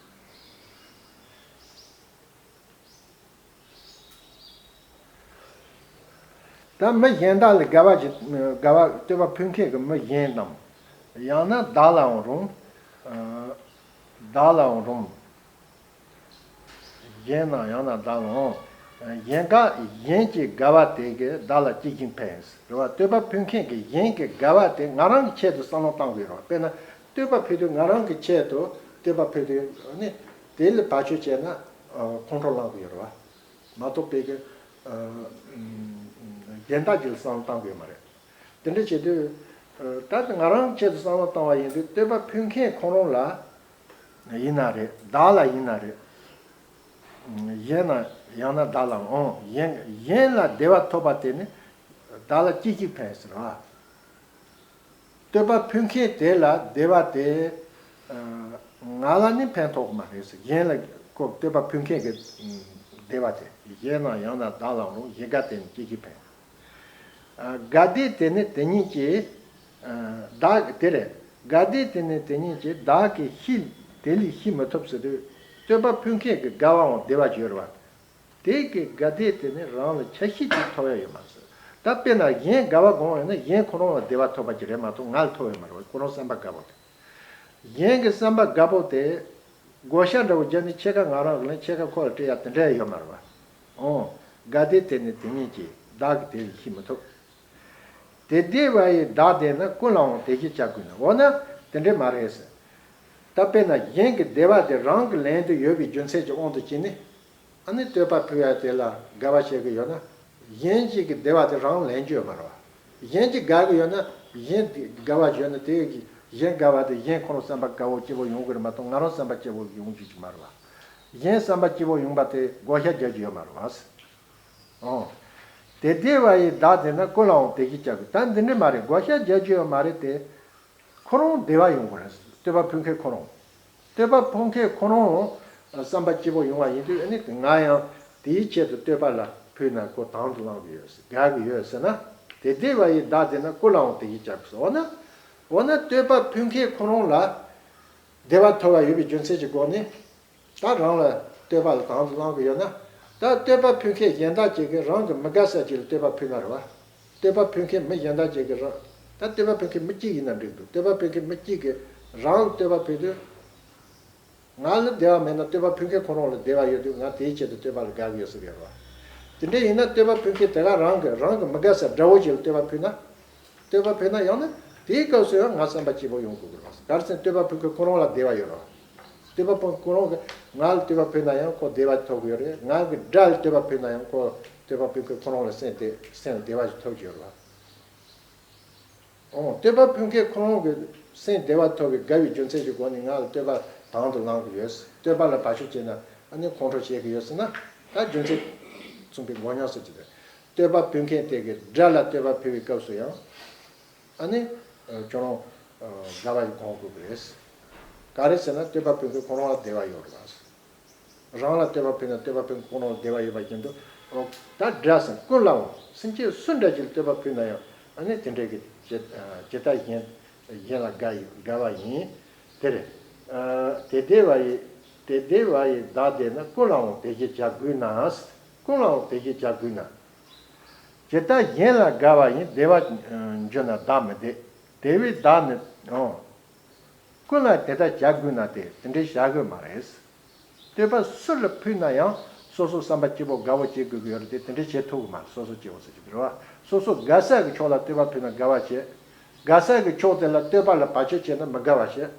ད་མི་གཞན་དག་ལ་དགའ་བ་ཞིག་དགའ་བ་བསྟོད་པ་ཕུལ་མཁན་གྱི་མི་གཞན་དང་། ཡང་ན་བདག་ལའང་རུང་། བདག་ལའང་རུང་། གཞན་རྣམས་ཡང་ན་བདག་ལའང་། གཞན་དགའ་གཞན་གྱི་དགའ་བ་དེ་གིས་བདག་ལ་ཅི་ཞིག་ཕན། རེད་བ། བསྟོད་པ་ཕུལ་མཁན་གྱི་གཞན་གྱི་དགའ་བ་དེ་ང་རང་གི་ཆེད་དུ་བསམ་བློ་བཏང་དགོས་རེད་བ། དཔེར་ན་བསྟོད་པ་ཕུལ་དུས་ང་རང་གི་ཆེད་དུ་བསྟོད་པ་ཕུལ་དུས་ནི་དེ་ལ་བར་ཆད་བྱས་ན་ཁོང་ཁྲོ་ལངས་དགོས་རེད་བ། མ་གཏོགས་པའི་གི་གཞན་དག་ཅིག་ལ་བསམ་བློ་བཏང་དགོས་མ་རེད། དེ་འདྲ་བྱེད་དུས། ད་ང་རང་ཆེད་དུ་བསམ་བློ་བཏང་བ་ཡིན་དུས་བསྟོད་པ་ཕུལ་མཁན་ཁོ་རང་ལ་ཡིན་ན་རེད། བདག་ལ་ཡིན་ན་རེད། གཞན་ན་ཡང་ན་བདག་ལའང་། གཞན་གཞན་ལ་བདེ་བ་ཐོབ་པ་དེ་ནི་བདག་ལ་ཅི་ཞིག་ཕན་ཟེར་བ། བསྟོད་པ་ཕུལ་མཁན་དེ་ལ་བདེ་བ་དེ་ང་ལ་ནི་ཕན་ཐོགས་མ་རེད་ཟེར། གཞན་ལ་ ཁོ་བསྟོད་པ་ཕུལ་མཁན་གྱི་ཨ་བདེ་བ་དེ། གཞན་རྣམས་ཡང་ན་བདག་ལའང་རུང་། གཞན་དགའ་དེ་ནི་ཅི་ཞིག་ཕན། ཨ་དགའ་བདེ་དེ་ནི་དེ་ཉིད་ཀྱིས། ཨ་བདག་དེ་རེད། དགའ་བདེ་དེ་ནི་དེ་ཉིད་ཀྱིས། བདག་གིས་ཤི་དེ་ལས་ཤི་མི་ཐུབ་ཟེར་དུས། བསྟོད་པ་ཕུལ་མཁན་གྱི་དགའ་བའང་བདེ་བ་ཡོད་རེད་བ། དེ་གི་དགའ་བདེ་དེ་ནི་རང་ལ་ཆ་ཤས་ཅིག་ཐོབ་ཡ་ཡོད་མ་རེད་ཟེར། ད་དཔེར་ན་གཞན་དགའ་བ་སྒོམ་ཡོད་ན་གཞན་ཁོ་རང་ལ་བདེ་བ་ཐོབ་པ་ཅིག་རེད་མ་གཏོགས་ང་ལ་ཐོབ་ཡོད་མ་རེད་བ། ཁོ་རང་བསམ་པ་དགའ་པོ་དེ། གཞན་གྱི་བསམ་པ་དགའ་པོ་དེ་བགོ་བཤའ་འདྲ་བོ་བརྒྱབ་ནས་ཕྱེད་ཀ་ང་རང་གི་ལན་ཕྱེད་ཀ་ཁོ་ལ་སྤྲད་ཡ་དེ་འདྲ་ཡོད་མ་རེད་བ། འོང་། དགའ་བདེ་དེ་ནི་དེ་ཉིད་ཀྱིས། བདག་གིས་དེ་ལས་ཤི་མི་ཐུབ། དེ་བདེ་བ་ཡི་བདག་བདེ་ན། ཀུན་ལའང་དེ་བཞིན་བྱ་དགོས་ན། འོ་ན་དེ་འདྲ་མ་རེད་ཟེར། ད་དཔེར་ན་གཞན་གྱི་བདེ་བ་དེ་རང་གི་ལན་དུ་ཡོད་པའི་རྒྱུ་མཚན་གྱི་དབང་དུ་བྱས་ནས། ཨ་ནི་བསྟོད་པ་ཕུལ་ཡ་དེ་ལ་དགའ་བ་བྱེད་ཀྱི་ཡོད་ན། གཞན་གཅིག་གི་བདེ་བ་དེ་རང་ལེན་རྒྱུ་ཡོད་མ་རེད་བ། གཞན་གཅིག་དགའ་གི་ཡོད་ན་གཞན་དེ་དགའ་བ་ཡོད་ན་དེ་གཞན་དགའ་བ་དེ་གཞན་ཁོ་རང་བསམ་པ་དགའ་བོ་སྐྱིད་པོ་ཡོང་གི་རེད་མ་གཏོགས་ང་རང་བསམ་པ་སྐྱིད་པོ་ཡོང་རྒྱུ་ཅིག་མ་རེད་བ། གཞན་བསམ་པ་སྐྱིད་པོ་ཡོང་པ་དེ་བགོ་བཤའ་རྒྱག་རྒྱུ་ཡོད་མ་རེད་བ། ཨོ། དེ་བདེ་བ་ཡི་བདག་བདེ་ན། ཀུན་ལའང་དེ་བཞིན་བྱ་དགོས། ད་འདི་འདྲ་མ་རེད། བགོ་བཤའ་རྒྱག་རྒྱུ་ཡོད་མ་རེད་དེ། ཁོ་རང་བདེ་བ་ཡོང་གི་རེད། བསྟོད་པ་ཕུལ་མཁན་ཁོ་རང་། བསྟོད་པ་ཕུལ་མཁན་ཁོ་རང་བསམ་པ་སྐྱིད་པོ་ཡོང་བ་ཡིན་དུས་ཨ་ནི་ང་ཡང་དེའི་ཆེད་དུ་བསྟོད་པ་ལ་ཕུལ་ན་ཁོ་དང་དུ་བླང་གི་ཡོད་ཟེར། དགའ་གི་ཡོད་ཟེར་ན། དེ་བདེ་བ་ཡི་བདག་བདེ་ན། ཀུན་ལའང་དེ་བཞིན་བྱ་དགོས་ཟེར། འོ་ན། འོ་ན་བསྟོད་པ་ཕུལ་མཁན་ཁོ་རང་ལ་བདེ་བ་ཐོབ་པ་ཡོད་པའི་རྒྱུ་མཚན་གྱི་སྒོ་ནས། ད་རང་ལ་བསྟོད་པ་ལ་དང་དུ་བླང་གི་ཡོད་ན། ད་བསྟོད་པ་ཕུལ་མཁན་གཞན་དག་ཅིག་གིས་རང་གི་མི་དགའ་ས་ཅིག་ལ་བསྟོད་པ་ཕུལ་ན་རེད་བ། བསྟོད་པ་ཕུལ་མཁན་མི་གཞན་དག་ཅིག་གིས་རང་། ད་བསྟོད་པ་ཕུལ་མཁན་མི་གཅིག་ཡིན་ན་འགྲིག་འདུག་བསྟོད་པ་ཕུལ་མཁན་མི་གཅིག་གིས་རང་ལ་བསྟོད་པ་ཕུལ་དུས། ང་ལ་བདེ་བ་མེད་ན་བསྟོད་པ་ཕུལ་མཁན་ཁོ་རང་ལ་བདེ་བ་ཡོད་དུས་ང་དེའི་ཆེད་དུ་བསྟོད་པ་ལ་དགའ་གི་ཡོད་ཟེར་གི་རེད་བ། དེ་འདྲ་ཡིན་ན་བསྟོད་པ་ཕུལ་མཁན་དེ་ག་རང་གི་རང་གི་མི་དགའ་ས་དགྲ་བོ་ཅིག་ལ་བསྟོད་པ་ཕུལ་ན། བསྟོད་པ་ཕུལ་ན་ཡང་ན་དེའི་སྐབས་སུ་ཡང་ང་བསམ་པ་སྐྱིད་པོ་ཡོང་དགོས་ཀྱི་རེད། ག་རེ་ཟེར་ན་བསྟོད་པ་ཕུལ་མཁན་ཁོ་རང་ལ་བདེ་བ་ཡོད་རེད། བསྟོད་པ་ཕུལ་ཁོ་རང་གིས་ང་ལ་བསྟོད་པ་ཕུལ་ན་ཡང་ཁོ་བདེ་བ་ཐོབ་ཀྱི་ཡོད་རེད། ང་གི་དགྲ་ལ་བསྟོད་པ་ཕུལ་ན་ཡང་ཁོ་བསྟོད་པ་ཕུལ་མཁན་ཁོ་རང་ལ་སེམས་བདེ་སེམས་ལ་བདེ་བ་ཞིག་ཐོབ་ཀྱི་ཡོད་རེད། འོང་། བསྟོད་པ་ཕུལ་མཁན་ཁོ་རང་གི་སེམས་བདེ་བ་ཐོབ་པའི་དགའ་བའི་རྒྱུ་མཚན་གྱི་སྒོ་ནས་ང་ལ་བསྟོད་པ་དང་དུ་བླང་གི་ཡོད། བསྟོད་པ་ལ་བར་ཆད་བྱས་ན་ཨ་ནི་ཁོང་ཁྲོ་བྱེད་ཀྱི་ཡོད་ཟེར་ན། ད་རྒྱུ་མཚན་མཚུངས་པའི་མགོ་རྙོག་ཟེར་གྱི་རེད། བསྟོད་པ་ཕུལ་མཁན་དེ་གིས་དགྲ་ལ་བསྟོད་པ་ཕུལ་བའི་སྐབས་སུ་ཡང་། ཨ་ནི། ཁྱོད་རང་། དགའ་བ་ཞིག་སྒོམ་དགོས་ཀྱི་རེད། ག་རེ་ཟེར་ན་བསྟོད་པ་ཕུལ་མཁན་ཁོ་རང་ལ་བདེ་བ་ཡོད་རེད་བ། རང་ལ་བསྟོད་པ་ཕུལ་ན་བསྟོད་པ་ཕུལ་མཁན་ཁོ་རང་ལ་བདེ་བ་ཡོད་པ་བཞིན་དུ། ཨོ། ད་དགྲ་ཟེར་ཀུན་ལའང་སེམས་ཅན་སུ་འདྲ་ཞིག་ལ་བསྟོད་པ་ཕུལ་ན་ཡང་ཨ་ནི་དེ་འདྲའི་གི་ཇི་ཇི་ལྟར་གཞན་གཞན་ལ་དགའ་ཡི་དགའ་བ་ཡིན། དེ་རེད། དེ་བདེ་བ་ཡི་དེ་བདེ་བ་ཡི་བདག་བདེ་ན། ཀུན་ལའང་དེ་བཞིན་བྱ་དགོས་ན། ཀུན་ལའང་དེ་བཞིན་བྱ་དགོས་ན། ཇི་ལྟར་གཞན་ལ་དགའ་བ་ཡིན། བདེ་བ་འགྱུར་ན་བདག་མི་བདེ། དེ་བས་བདག་ནི་ཨང་། ཀུན་ལ་དེ་ལྟར་བྱ་དགོས་ན་སྟེ། དེ་འདྲའི་བྱ་དགོས་མ་རེད། བསྟོད་པ་སུ་ལ་ཕུལ་ན་ཡང་སོ་སོ་བསམ་པ་སྐྱིད་པོ་དགའ་བོ་བྱེད་དགོས་ཀྱི་ཡོད་རེད་དེ། དེ་འདྲའི་བྱེད་ཐུབ་ཀྱི་མ་རེད། སོ་སོ་སྐྱིད་པོ་ཟེར་གྱི་རེད་བ། སོ་སོ་དགའ་ས་གི་ཕྱོགས་ལ་བསྟོད་པ་ཕུལ་ན་དགའ་བ་བྱེད། དགའ་ས་གི་ཕྱོགས་དེ་ལ་བསྟོད་པ་ལ་བར་ཆད་བྱས་ན་མི་དགའ་བ་བྱེད།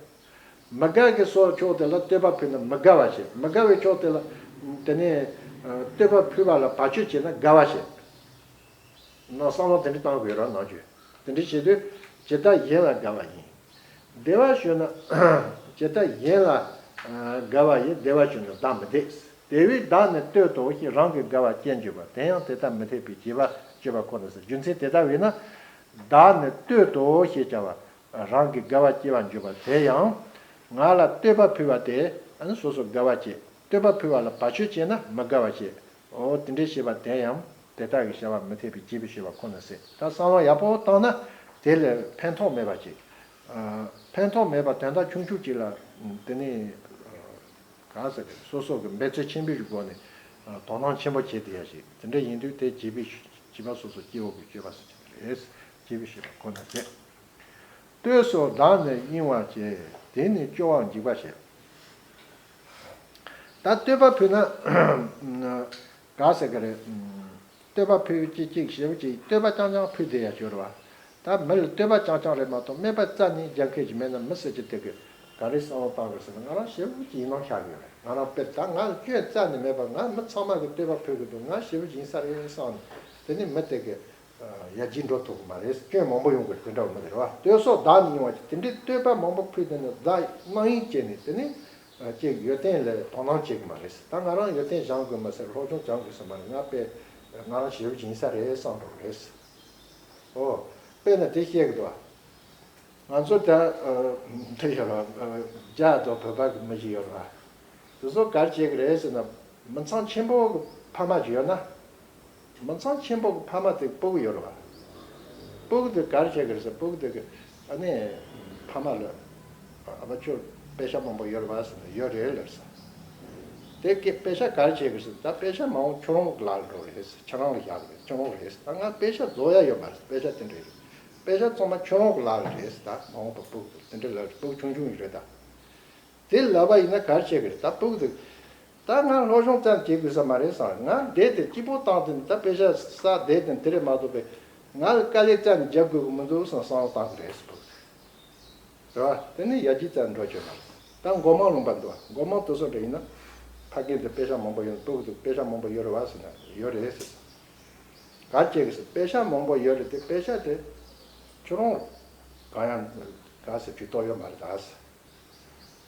མི་དགའ་གི་སོ་ཕྱོགས་དེ་ལ་བསྟོད་པ་ཕུལ་ན་མི་དགའ་བ་བྱེད། མི་དགའ་བའི་ཕྱོགས་དེ་ལ་དེ་ནས་བསྟོད་པ་ཕུལ་བ་ལ་བར་ཆད་བྱས་ན་དགའ་བ་བྱེད། ནང་བསམ་བློ་དེ་འདྲ་བཏང་དགོས་ར་ནང་རྒྱུ། དེ་འདྲ་བྱེད་དུས་ཇི་ལྟར་གཞན་ལ་དགའ་བ་ཡིན། བདེ་བ་ཞུ་ན། ཇི་ལྟར་གཞན་ལ་དགའ་བ་ཡིན། བདེ་བ་ཞུ་ན་བདག་མི་བདེ། དེ་བས་བདག་ནི་བསྟོད་དོ་ཞེས། རང་གི་དགའ་བ་སྐྱེད་འགྱུར་བ། དེ་ཡང་དེ་ལྟར་མི་འཐད་པའི་བྱེད་པ་སྤྱོད་པ་ཁོ་ན་ཟེར། རྒྱུ་མཚན་དེ་ལྟ་བས་ན། བདག་ནི་བསྟོད་དོ་ཞེས་བྱ་བ། རང་གི་དགའ་བ་སྐྱེ་བར་འགྱུར་བ་དེ་ཡང་། ང་ལ་བསྟོད་པ་ཕུལ་བ་དེ་ཨ་ནི་སོ་སོ་དགའ་བ་སྐྱེ། བསྟོད་པ་ཕུལ་བ་ལ་བར་ཆད་བྱས་ན་མི་དགའ་བ་སྐྱེ། འོ་དེ་འདྲའི་བྱེད་པ་དེ་ཡང་དེ་དག་གི་བྱ་བ་མི་འཐད་པའི་བྱེད་པའི་བྱེད་པ་ཁོ་ན་ཟེར། ད་བསམ་བློ་ཡག་པོ་བཏང་ན་དེ་ལས་ཕན་ཐོགས་མེད་པ་ཅིག་ཕན་ཐོགས་མེད་པ་དོན་དག་ཆུང་ཆུང་ཅིག་ལ་དེ་ནི་གང་ཟེར་གི་སོ་སོ་གི་འབད་རྩོལ་ཆེན་པོའི་སྒོ་ནས་དོ་སྣང་ཆེན་པོ་བྱེད་བསྡད་ཡ་ཞིག་དེ་འདྲ་ཡིན་དུས་དེ་བྱེད་པའི་བྱེད་པ་སོ་སོ་སྐྱེ་བོ་གི་སྤྱོད་པ་ཟེར་གྱི་རེད། བྱེད་པའི་བྱེད་པ་ཁོ་ན་ཟེར། བསྟོད་སོགས་བདག་ནི་གཡེང་བར་བྱེད། དེ་ནི་སྐྱོ་བར་འཇིགས་པར་བྱེད། ད་བསྟོད་པ་ཕུལ་ན་ག་ཟེར་གི་རེད། བསྟོད་པ་ཕུལ་གཅིག་གཅིག་ཞེ་པོ་ཅིག་བསྟོད་པ་རྐྱང་རྐྱང་ཕུལ་བསྡད་ཡ་ཡོད་རེད་བ། ད་མི་ལ་བསྟོད་པ་རྐྱང་རྐྱང་རེད་མ་གཏོགས་སྨད་པ་རྩ་ནས་རྒྱག་མཁན་ཞིག་མེད་ན་མི་སུ་ཅིག་དེ་གི་ག་རེ་བསམ་བློ་བཏང་གི་ཟེར་ན་ང་རང་ཞེ་པོ་ཅིག་ཡིད་སྣང་ཤར་གི་ཡོད་རེད། ང་རང་དཔེ་ད་ང་ལ་སྐྱོན་རྩ་ནས་མེད་པ་ང་མི་ཚང་མ་གི་བསྟོད་པ་ཕུལ་གི་འདུག་ང་ཞེ་པོ་ཅིག་ཡིན་ས་རེད་བསམ་ནས་དེ་ནས་མི་དེ་གི་ཡར་རྒྱས་འགྲོ་ཐུབ་ཀྱི་མ་རེད། སྐྱོན་མང་པོ་ཡོང་གི་དེ་འདྲ་བ་མི་རེད་བ། བསྟོད་སོགས་བདག་ནི་གཡེང་བར་བྱེད། དེ་འདྲའི་བསྟོད་པ་མང་པོ་ཕུལ་དེ་ནི་བདག་སྣང་ཡིན་བྱས་ནས་དེ་ནི་ཅིག་ཡོན་ཏན་ལ་དོ་སྣང་བྱེད་ཀྱི་མ་རེད། ད་ང་རང་ཡོན་ཏན་སྦྱང་དགོས་མ་ཟེར་སློབ་སྦྱོང་སྦྱང་དགོས་ས་མ་རེད། ང་དཔེ་ང་རང་ཞེ་པོ་ཅིག་ཡིན་ས་རེད་བསམ་འགྲོ་རེད། ཨོ། དཔེར་ན་དེ་བཤད་གི་འདུག་ང་ཚོ་ད་འདི་ཡོད་ར་རྒྱ་དང་བོད་པ་གི་མི་ཞིག་ཡོད་ར། དེ་ཚོ་ག་རེ་བྱེད་ཀྱི་རེད་ཟེར་ན། མི་ཚང་ཆེན་པོ་གི་ཕ་མ་ཅིག་ཡོད་ན། མི་ཚང་ཆེན་པོ་གི་ཕ་མ་དེ་སྤུ་གུ་ཡོད་རེད་བ། སྤུ་གུ་དེ་ག་རེ་བྱེད་ཀྱི་རེད་ཟེར། སྤུ་གུ་དེ་གི་ཨ་ནི་ཕ་མ་ལ། ཨ་ཕ་ཁྱོད་པེ་ཤ་མང་པོ་ཡོད་རེད་བ་ཟེར་ན། ཡོད་རེད་ལབ་ཟེར། དེ་གི་པེ་ཤ་ག་རེ་བྱེད་ཀྱི་རེད་ཟེར། ད་པེ་ཤ་མང་པོ་ཁྱོད་རང་གི་ལག་ལ་འགྲོ་རེད་ཟེར། ཁྱེད་རང་ལ་བཞག་གི་རེད། ཁྱོད་རང་ལ་རེད་ཟེར། ད་ང་པེ་ཤ་རྫོགས་ཡ་ཡོད་མ་རེད། པེ་ཤ་དེ་འདྲ་རེད། པེ་ཤ་ཚང་མ་ཁྱོད་རང་གི་ལག་ལ་རེད་ཟེར། ད་མ་འོངས་པ་སྤུ་གུ་དེ་འདྲ་ལབ། སྤུ་གུ་ཆུང་ཆུང་ཡིན་རེད་ད། དེ་ལབ་པ་ཡིན་ན་ག་རེ་བྱེད་ཀྱི་རེད། ད་སྤུ་གུ་དེ། ད་ང་སློབ་སྦྱོང་ཙམ་བྱེད་དགོས་ས་མ་རེད་བསམ། ང་བསྡད་དེ་སྐྱིད་པོ་བཏང་དེ་ནི། ད་པེ་ཤ་ཟ་བསྡད་དེ་དེ་རེད་མ་གཏོགས་པས། ང་ལ་དཀའ་ལས་ཙམ་རྒྱབ་དགོས་ཀྱི་མི་འདུག་བསམ་བསམ་བློ་བཏང་གི་རེད་སྤུ་གུ་དེ། རེད་བ། དེ་ནི་ཡར་རྒྱས་ཙམ་འགྲོ་ཆོག་མ་རེད། ད་མགོ་མང་ལུང་པ་འདུག་མགོ་མང་དེ་ཚོ་འདྲ་ཡིན་ན། ཕ་རྒན་དེ་པེ་ཤ་མང་པོ་ཡོད། སྤུ་གུ་དེ་པེ་ཤ་མང་པོ་ཡོད་རེད་བ་ཟེར་ན། ཡོད་རེད་ཟེར། ག་བྱེད་ཀྱི་ཟེར། པེ་ཤ་མང་པོ་ཡོད་རེད་དེ། པེ་ཤ་དེ་ཁྱོད་རང་གང་ཡང་ག་ཟེར་ཕུད་ཐོགས་ཡོད་མ་རེད་ད་ཟེར།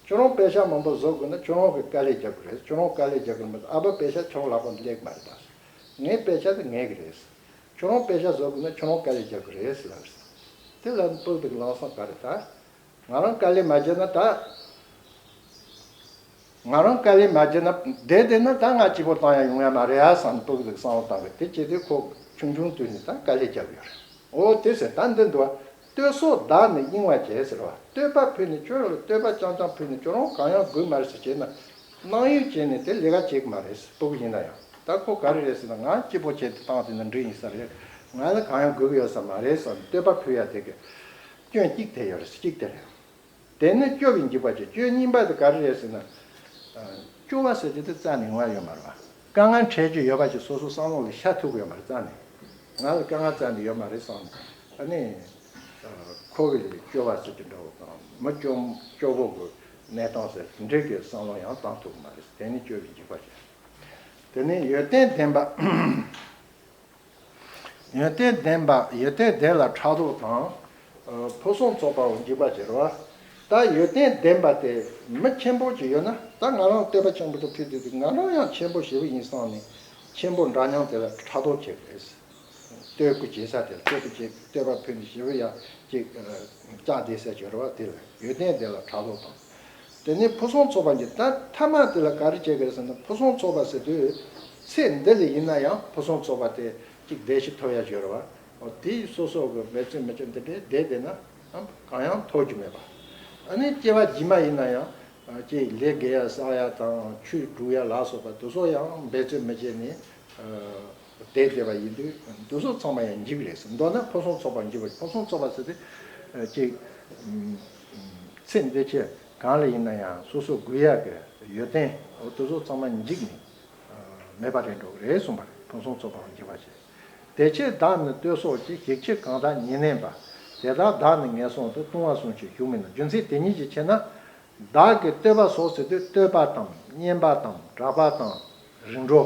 ཁྱོད་རང་པེ་ཤ་མང་པོ་བཟོ་དགོས་ན་ཁྱོད་རང་གིས་དཀའ་ལས་རྒྱག་དགོས་རེད། ཁྱོད་རང་དཀའ་ལས་རྒྱག་དགོས་མ་གཏོགས། ཨ་ཕ་པེ་ཤ་ཁྱོད་རང་ལག་པ་ནས་སླེབས་མ་རེད་ད། ངའི་པེ་ཤ་དེ་ངའི་གི་རེད། ཁྱོད་རང་པེ་ཤ་བཟོ་དགོས་ན་ཁྱོད་རང་དཀའ་ལས་རྒྱག་དགོས་རེད་ཟེར་ལབ་རེད། དེ་ལ་སྤུ་གུ་དེ་གི་ལམ་སང་ག་རེ་ད། ང་རང་དཀའ་ལས་མ་བརྒྱབ་ན་ད། ང་རང་དཀའ་ལས་མ་བརྒྱབ་ན། བསྡད་བསྡད་ན་ད་ང་སྐྱིད་པོ་བཏང་ཡ་ཡོང་ཡ་མ་རེད་ཨ་བསམ་ནས་སྤུ་གུ་དེ་གི་བསམ་བློ་བཏང་གི། དེ་བྱས་དུས་ཁོ་ཆུང་ཆུང་དུས་ནས་ད་དཀའ་ལས་རྒྱབ་ཡོད་རེད། འོ་དེ་ཟེར། ད་འདི་འདུག་བ། བསྟོད་སོགས་བདག་ནི་གཡེང་བར་བྱེད་ཟེར་བ། བསྟོད་པ་ཕུལ་ནས། ཁྱོད་ལ་བསྟོད་པ་རྐྱང་རྐྱང་ཕུལ་ནས་ཁྱོད་རང་གང་ཡང་དགོས་མ་རེད་ཟེར་བྱས་ན། གནང་ཡུལ་བྱས་ནས་དེ་ལས་ཀ་བྱེད་ཀྱི་མ་རེད། སྤུ་གུ་ཡིན་ན་ཡང་། ད་ཁོ་ག་རེ་རེད་ཟེར་ན། ང་སྐྱིད་པོ་བྱས་ཏེ་བཏང་ཟིན་ན་འགྲིག་ཡིན་ས་རེད། ང་ལ་གང་ཡང་དགོས་ཀྱི་ཡོད་ས་མ་རེད་བསམ་ནས་བསྟོད་པ་ཕུལ་ཡ་དེ་གི་སྐྱོན་གཅིག་དེ་ཡོད་རེད། གཅིག་དེ་རེད། དེ་ནི་སྐྱོ་བའི་འཇིགས་པ་བྱེད། སྐྱོན་གཉིས་པ་དེ་ག་རེ་རེད་ཟེར་ན། སྐྱོ་བ་ཟེར་རྒྱུ་དེ་རྩ་ནས་ཡོང་བ་ཡོད་མ་རེད་བ། དཀའ་ངལ་འཕྲད་རྒྱུ་ཡོད་པ་ཞིག་སོ་སོ་བསམ་བློ་ལ་ཤར་ཐུབ་ཀྱི་ཡོད་མ་རེད། རྩ་ནས་ང་ལ་དཀའ་ངལ་རྩ་ནས་ཡོད་མ་རེད་བསམ་ནས། ཨ་ནི། ཁོ་གི་སྐྱོ་བ་ཟེར་རྒྱུ་འདྲ་བོ་དང་། མི་སྐྱོ་སྐྱོ་བོ་གི་གནས་སྟངས་ཟེར་འདྲ་གི་བསམ་བློ་ཡང་བཏང་ཐུབ་ཀྱི་མ་རེད། དེ་ནི་སྐྱོ་བའི་འཇིགས་པ་བྱེད། དེ་ནི་ཡོན་ཏན་ལྡན་པ། ཡོན་ཏན་ལྡན་པ། ཡོན་ཏན་ལྡན་ལ་ཕྲག་དོག་དང་། ཨ། ཕུན་སུམ་ཚོགས་པའང་འཇིགས་པར་བྱེད་རོ། ད་ཡོན་ཏན་ལྡན་པ་དེ་མི་ཆེན་པོ་ཅིག་ཡོད་ན། ད་ང་རང་བསྟོད་པ་ཆེན་པོ་དེ་ཕུལ་དུས་དུས་ང་རང་ཡང་ཆེན་པོ་ཞེ་པོ་ཡིན་བསམ་ནས་ཆེན་པོ་འདྲ་མཉམ་དེ་ལ་ཕྲག་དོག་བྱེད་དགོས། བསྟོད་བསྐུལ་བྱེད་ས་དེ་ལ་བསྟོད་བསྐུལ་བྱེད། བསྟོད་པ་ཕུལ་ནས་ཞེ་པོ་ཡ་ཅིག་ཨ། བཅག་བསྡད་ས་ཅིག་ཡོད་རེད་བ། དེ་ལ་ཡོན་ཏན་དེ་ལ་ཕྲག་དོག་དང་། དེ་ནས་ཕུན་སུམ་ཚོགས་པ་འདི། ད་མཐའ་མ་དེ་ལ་ག་རེ་བྱེད་དགོས་ཟེར་ན། ཕུན་སུམ་ཚོགས་པ་ཟེར་དུས་ཚེ་འདི་ལ་ཡིན་ན་ཡང་ཕུན་སུམ་ཚོགས་པ་དེ་གཅིག་བདེ་སྐྱིད་ཐོབ་ཡ་ཅིག་ཡོད་རེད་བ། འོ་དེ་སོ་སོ་གི་འབད་བརྩོན་མི་བྱེད་འདི་འདྲའི་བསྡད་བསྡད་ན་ཨ་གང་ཡང་ཐོབ་རྒྱུ་མེད་པ། ཨ་ནི་སྐྱེ་བ་རྗེས་མ་ཡིན་ན་ཡང་ཅིག་ལས་དགེ་བ་བསགས་ཡ་དང་ཆོས་སྒྲུབ་ཡ་ལ་སོགས་པ་དེ་ཚོ་ཡང་འབད་བརྩོན་མི་བྱེད་ནས། ཨ། དེ་བསྡད་པ་ཡིན་དུས་འདི་ཚོ་ཚང་མ་ཡང་འཇིག་རེད་ཟེར། མདོར་ན་ཕུན་སུམ་ཚོགས་པར་འགྱུར་བ། ཕུན་སུམ་ཚོགས་པ་ཟེར་དུས་ཅིག་ཚེ་འདི་ཕྱི་གང་ལ་ཡིན་ན་ཡང་སོ་སོ་དགོས་ཡག་གི་ཡོན་ཏན་འོ་དེ་ཚོ་ཚང་མ་འཇིག་ནས་མེད་པ་རེད་འགྲོ་གི་རེད་གསུངས་པ་རེད། ཕུན་སུམ་ཚོགས་པར་འགྱུར་བ་ཞེས། དེ་ཕྱིར་བདག་ནི་བསྟོད་སོགས་ཀྱི། ཞིག་ཕྱིར་གང་དག་ཉེར་གནས་པ། དེ་དག་བདག་ནི་ངན་སོང་དུ། ལྟུང་བ་བསྲུང་ཕྱིར་ཞུགས་མིན་ནོ། རྒྱུ་མཚན་དེ་ཉིད་ཀྱི་ཕྱིར་ན། བདག་གིས་བསྟོད་པ་སོགས་ཟེར་དུས་བསྟོད་པ་དང་སྙན་པ་དང་གྲགས་པ་དང་རིམ་གྲོ།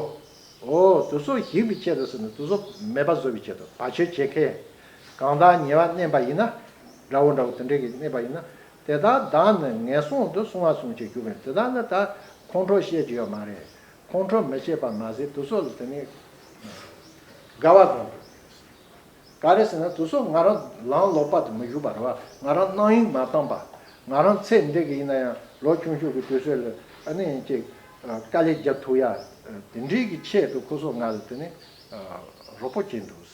འོ་དེ་ཚོ་ཞིག་པའི་ཆེད་དུ་ཟེར་ནས་དེ་ཚོ་མེད་པ་བཟོ་བའི་ཆེད་དུ་བར་ཆད་བྱེད་མཁན། གང་དག་ཉེ་བར་གནས་པ་ཡིན་ན། དགྲ་བོ་འདྲ་བོ་དེ་འདྲས་ཀྱིས་གནས་པ་ཡིན་ན། དེ་དག་བདག་ནི་ངན་སོང་དུ། ལྟུང་བ་བསྲུང་ཕྱིར་ཞུགས་པས། དེ་དག་ནི་ད་ཁོང་ཁྲོ་བཤད་རྒྱུ་ཡོད་མ་རེད། ཁོང་ཁྲོ་མི་བྱེད་པ་མ་ཟད་དེ་ཚོ་ལ་དེ་ནི་དགའ་བ་དང་། ག་རེ་ཟེར་ན་དེ་ཚོ་ང་རང་ལམ་ལོག་པ་དུ་མི་ཞུགས་པ་རེད་བ། ང་རང་སྣང་ཡུལ་མ་བཏང་པ། ང་རང་ཚེ་འདི་གི་ཡིན་ན་ཡང་ལོ་ཆུང་ཤོས་ཀྱི་དུས་ཚོད་ལ་ཨ་ནི་ཅིག་དཀའ་ལས་རྒྱབ་ཐུབ་ཡ་དེ་འདྲའི་གི་ཆེད་དུ་ཁོ་ཚོ་ང་ལ་དེ་ནི་རོགས་པ་བྱེད་འདུག་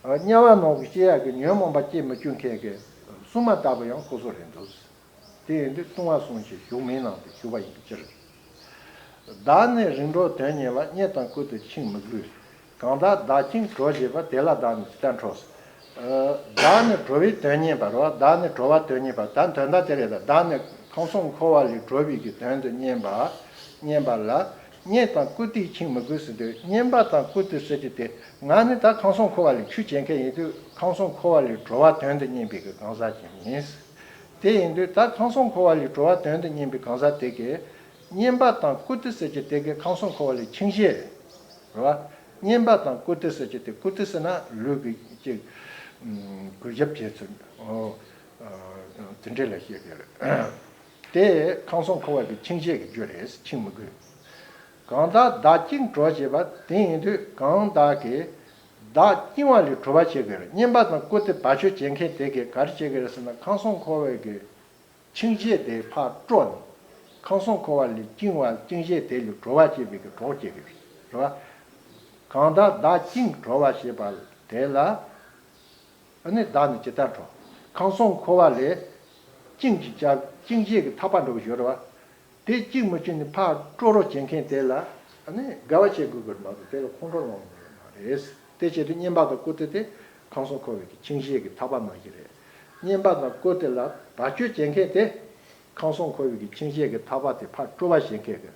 དམྱལ་བ་ནང་གི་སྐྱེ་ཡག་གི་ཉོན་མོངས་པ་སྐྱེ་མི་བཅུག་མཁན་གྱི་སྲུང་མ་ལྟ་བུ་ཡང་ཁོ་ཚོ་རེད་འདུག་དེ་ཡིན་དུས་ལྟུང་བ་བསྲུང་ཕྱིར་ཞུགས་མིན་ནོ་དེ་ཞུགས་པ་ཡིན་པའི་ཕྱིར། བདག་ནི་རིམ་གྲོ་དོན་གཉེར་བ། རྙེད་དང་བཀུར་སྟི་ཕྱིར་མི་དགོས། གང་དག་བདག་ཅིང་གྲོགས་བྱེད་པ། དེ་ལ་བདག་ནི་ཇི་ལྟར་ཁྲོ། ཨ། བདག་ནི་གྲོགས་པའི་དོན་གཉེར་བ་རེད་བ། བདག་ནི་གྲོགས་པ་དོན་གཉེར་བ། ད་དོན་དག་དེ་རེད་ད། བདག་ནི་ཁམས་གསུམ་འཁོར་བ་ལས་གྲོལ་བའི་གི་དོན་དུ་གཉེར་བ། གཉེར་བ་ལ། རྙེད་དང་བཀུར་སྟི་ཕྱིར་མི་དགོས་ཟེར་དུས་རྙེད་པ་དང་བཀུར་སྟི་ཟེར་རྒྱུ་དེ། ང་ནི་ད་ཁམས་གསུམ་འཁོར་བ་ལས་ཆོས་བྱེད་མཁན་ཡིན་དུས་ཁམས་གསུམ་འཁོར་བ་ལས་གྲོལ་བ་དོན་དུ་གཉེར་བའི་གི་གང་ཟག་ཅིག་ཡིན། དེ་ཡིན་དུས་ད་ཁམས་གསུམ་འཁོར་བ་ལས་གྲོལ་བ་དོན་དུ་གཉེར་བའི་གང་ཟག་དེ་གིས་རྙེད་པ་དང་བཀུར་སྟི་ཟེར་རྒྱུ་དེ་གིས་ཁམས་གསུམ་འཁོར་བ་ལས་འཆིང་བྱེད་རེད་བ། རྙེད་པ་དང་བཀུར་སྟི་ཟེར་རྒྱུ་དེ། བཀུར་སྟི་ཟེར་ན་ལུས་ཀྱི་ཅིག་གུས་ཞབས་བྱེད་ཚུལ། འོ། དེ་འདྲ་ལ་བཤད་ཀྱི་རེད། དེ་ཁམས་གསུམ་འཁོར་བ་གི་འཆིང་བྱེད་ཀྱི་རྒྱུ་རེད། འཆིང་མི་དགོས། གང་དག་བདག་བསྐྱིང་གྲོགས་བྱེད་པ། དེ་ཡིན་དུས་གང་དག་གིས་བདག་བསྐྱིང་བ་ལས་གྲོལ་བ་བྱེད་དགོས་རེད། རྙེད་པ་དང་བཀུར་སྟི་བ་ཆོས་བྱེད་མཁན་དེ་གིས་ག་རེ་བྱེད་དགོས་རེད་ཟེར་ན། ཁམས་གསུམ་འཁོར་བའི་གི་འཆིང་བྱེད་དེ་ཕར་དཀྲོགས་ནས། ཁམས་གསུམ་འཁོར་བ་ལས་བཅིངས་པ་བཅིངས་ཞེན་དེ་ལས་གྲོལ་བར་བྱེད་པའི་གི་གྲོགས་བྱེད་ཀྱི་རེད་བ། གང་དག་བདག་བཅིངས་གྲོལ་བར་བྱེད་པ་དེ་ལ། ཨ་ནི་བདག་ནི་ཇི་ལྟར་གྲོལ། ཁམས་གསུམ་འཁོར་བ་ལས་བཅིངས་ཀྱི་བཅའ་བཅིངས་ཞེན་གྱི་ཐག་པ་འགྲོ་གི་ཡོད་རེད་བ། དེ་བཅིངས་མི་བཅིངས་ནི་ཕར་གྲོལ་རོགས་བྱེད་མཁན་དེ་ལ་ཨ་ནི་དགའ་བ་བྱེད་དགོས་ཀྱི་མ་གཏོགས་དེ་ལ་ཁོང་ཁྲོ་ལངས་ཀྱི་ཡོད་མ་རེད། དེ་བྱེད་དུས་བསྙེན་པ་དང་བཀུར་སྟི་དེ་ཁམས་གསུམ་འཁོར་བའི་གི་བཅིངས་ཞེན་གྱི་ཐག་པ་ནང་བཞིན་རེད། བསྙེན་པ་དང་བཀུར་སྟི་ལ་བར་ཆད་བྱེད་མཁན་དེ་ཁམས་གསུམ་འཁོར་བའི་གི་བཅིངས་ཞེན་གྱི་ཐག་པ་དེ་ཕར་གྲོལ་བ་བྱེད་མཁན་གྱི་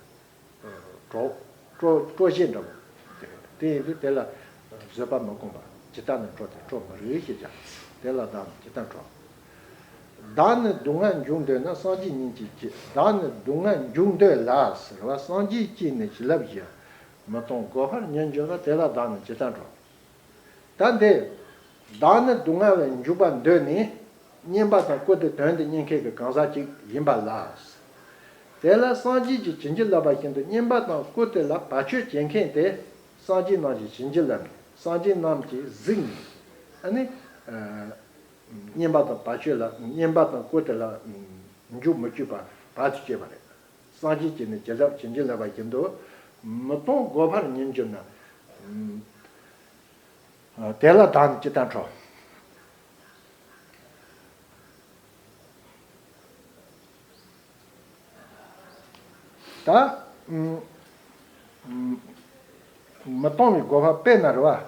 གྲོགས་གྲོགས་གྲོགས་གཞན་འདྲ་བོ། དེ་ཡིན་དུས་དེ་ལ་བཟོད་པ་མི་ཁོམ་པ་ཇི་ལྟར་ནི་ཁྲོ་སྟེ་ཁྲོ་མི་རིགས་ཞེས་བྱ། དེ་ལ་བདག་ནི་ཇི་ལྟར་ཁྲོ། བདག་ནི་སྡུག་བསྔལ་འཇུག་འདོད་ན་སངས་རྒྱས་ཉིད་ཀྱིས་བགྱི། བདག་ནི་སྡུག་བསྔལ་འཇུག་འདོད་ལ་ཟེར་བ་སངས་རྒྱས་ཀྱིས་ནི་བྱིན་རླབས་བཞེས། མི་གཏོང་སྒོ་འཕར་ཉིད་འགྱུར་ན་དེ་ལ་བདག་ནི་ཇི་ལྟར་ཁྲོ། ད་འདི། བདག་ནི་སྡུག་བསྔལ་ལས་འཇུག་པར་འདོད་ནས། བསྙེན་པ་དང་བཀུར་སྟི་དོན་དུ་གཉེར་མཁན་གྱི་གང་ཟག་ཅིག་ཡིན་པ་ལ། དེ་ལ་སངས་རྒྱས་ཀྱིས་བྱིན་གྱིས་བརླབས་པ་བཞིན་དུ་བསྙེན་པ་དང་བཀུར་སྟི་ལ་བར་ཆད་བྱེད་མཁན་དེ་སངས་རྒྱས་རྣམས་ཀྱིས་བྱིན་གྱིས་བརླབས་ནས་སངས་རྒྱས་རྣམས་ཀྱིས་གཟིགས་ནས། ཨ་ནི། བསྙེན་པ་དང་བར་ཆད་ལ་བསྙེན་པ་དང་བཀུར་སྟི་ལ་འཇུག་མི་བཅུག་པ་བར་དུ་གཅོད་པ་རེད། སངས་རྒྱས་ཀྱིས་ནི་བྱིན་རླབས་བྱིན་གྱིས་བརླབས་པ་བཞིན་དུ། མི་གཏོང་སྒོ་འཕར་ཉིད་འགྱུར་ན། དེ་ལ་བདག་ནི་ཇི་ལྟར་ཁྲོ། ད། མི་གཏོང་བའི་སྒོ་འཕར་དཔེར་ན་རེད་བ།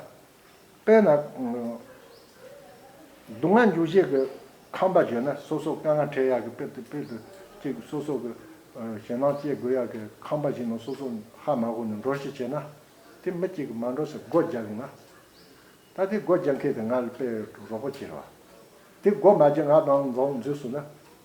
དཔེར་ན། སྡུག་བསྔལ་འཇུག་བྱེད་ཀྱི་ཁང་པ་བརྗོད་ན་སོ་སོ་དཀའ་ངལ་འཕྲད་ཡག་གི་དཔེ་དེ་དཔེ་དེ་གཅིག་སོ་སོ་གི་ཞེད་སྣང་སྐྱེ་དགོས་ཡག་གི་ཁང་པ་ཞིག་ནང་སོ་སོ་ཧ་མ་གོ་ནས་འགྲོ་ཞིག་བྱས་ན། དེ་མི་གཅིག་གིས་མ་འགྲོ་ཟེར་སྒོ་རྒྱག་གི་ན། ད་དེ་སྒོ་རྒྱག་མཁན་དེ་ང་ལ་དཔེ་རོགས་པ་བྱེད་རེད་བ། དེ་སྒོ་མ་རྒྱག་ང་དང་འཛོམས་འཛུལ་སོང་ན།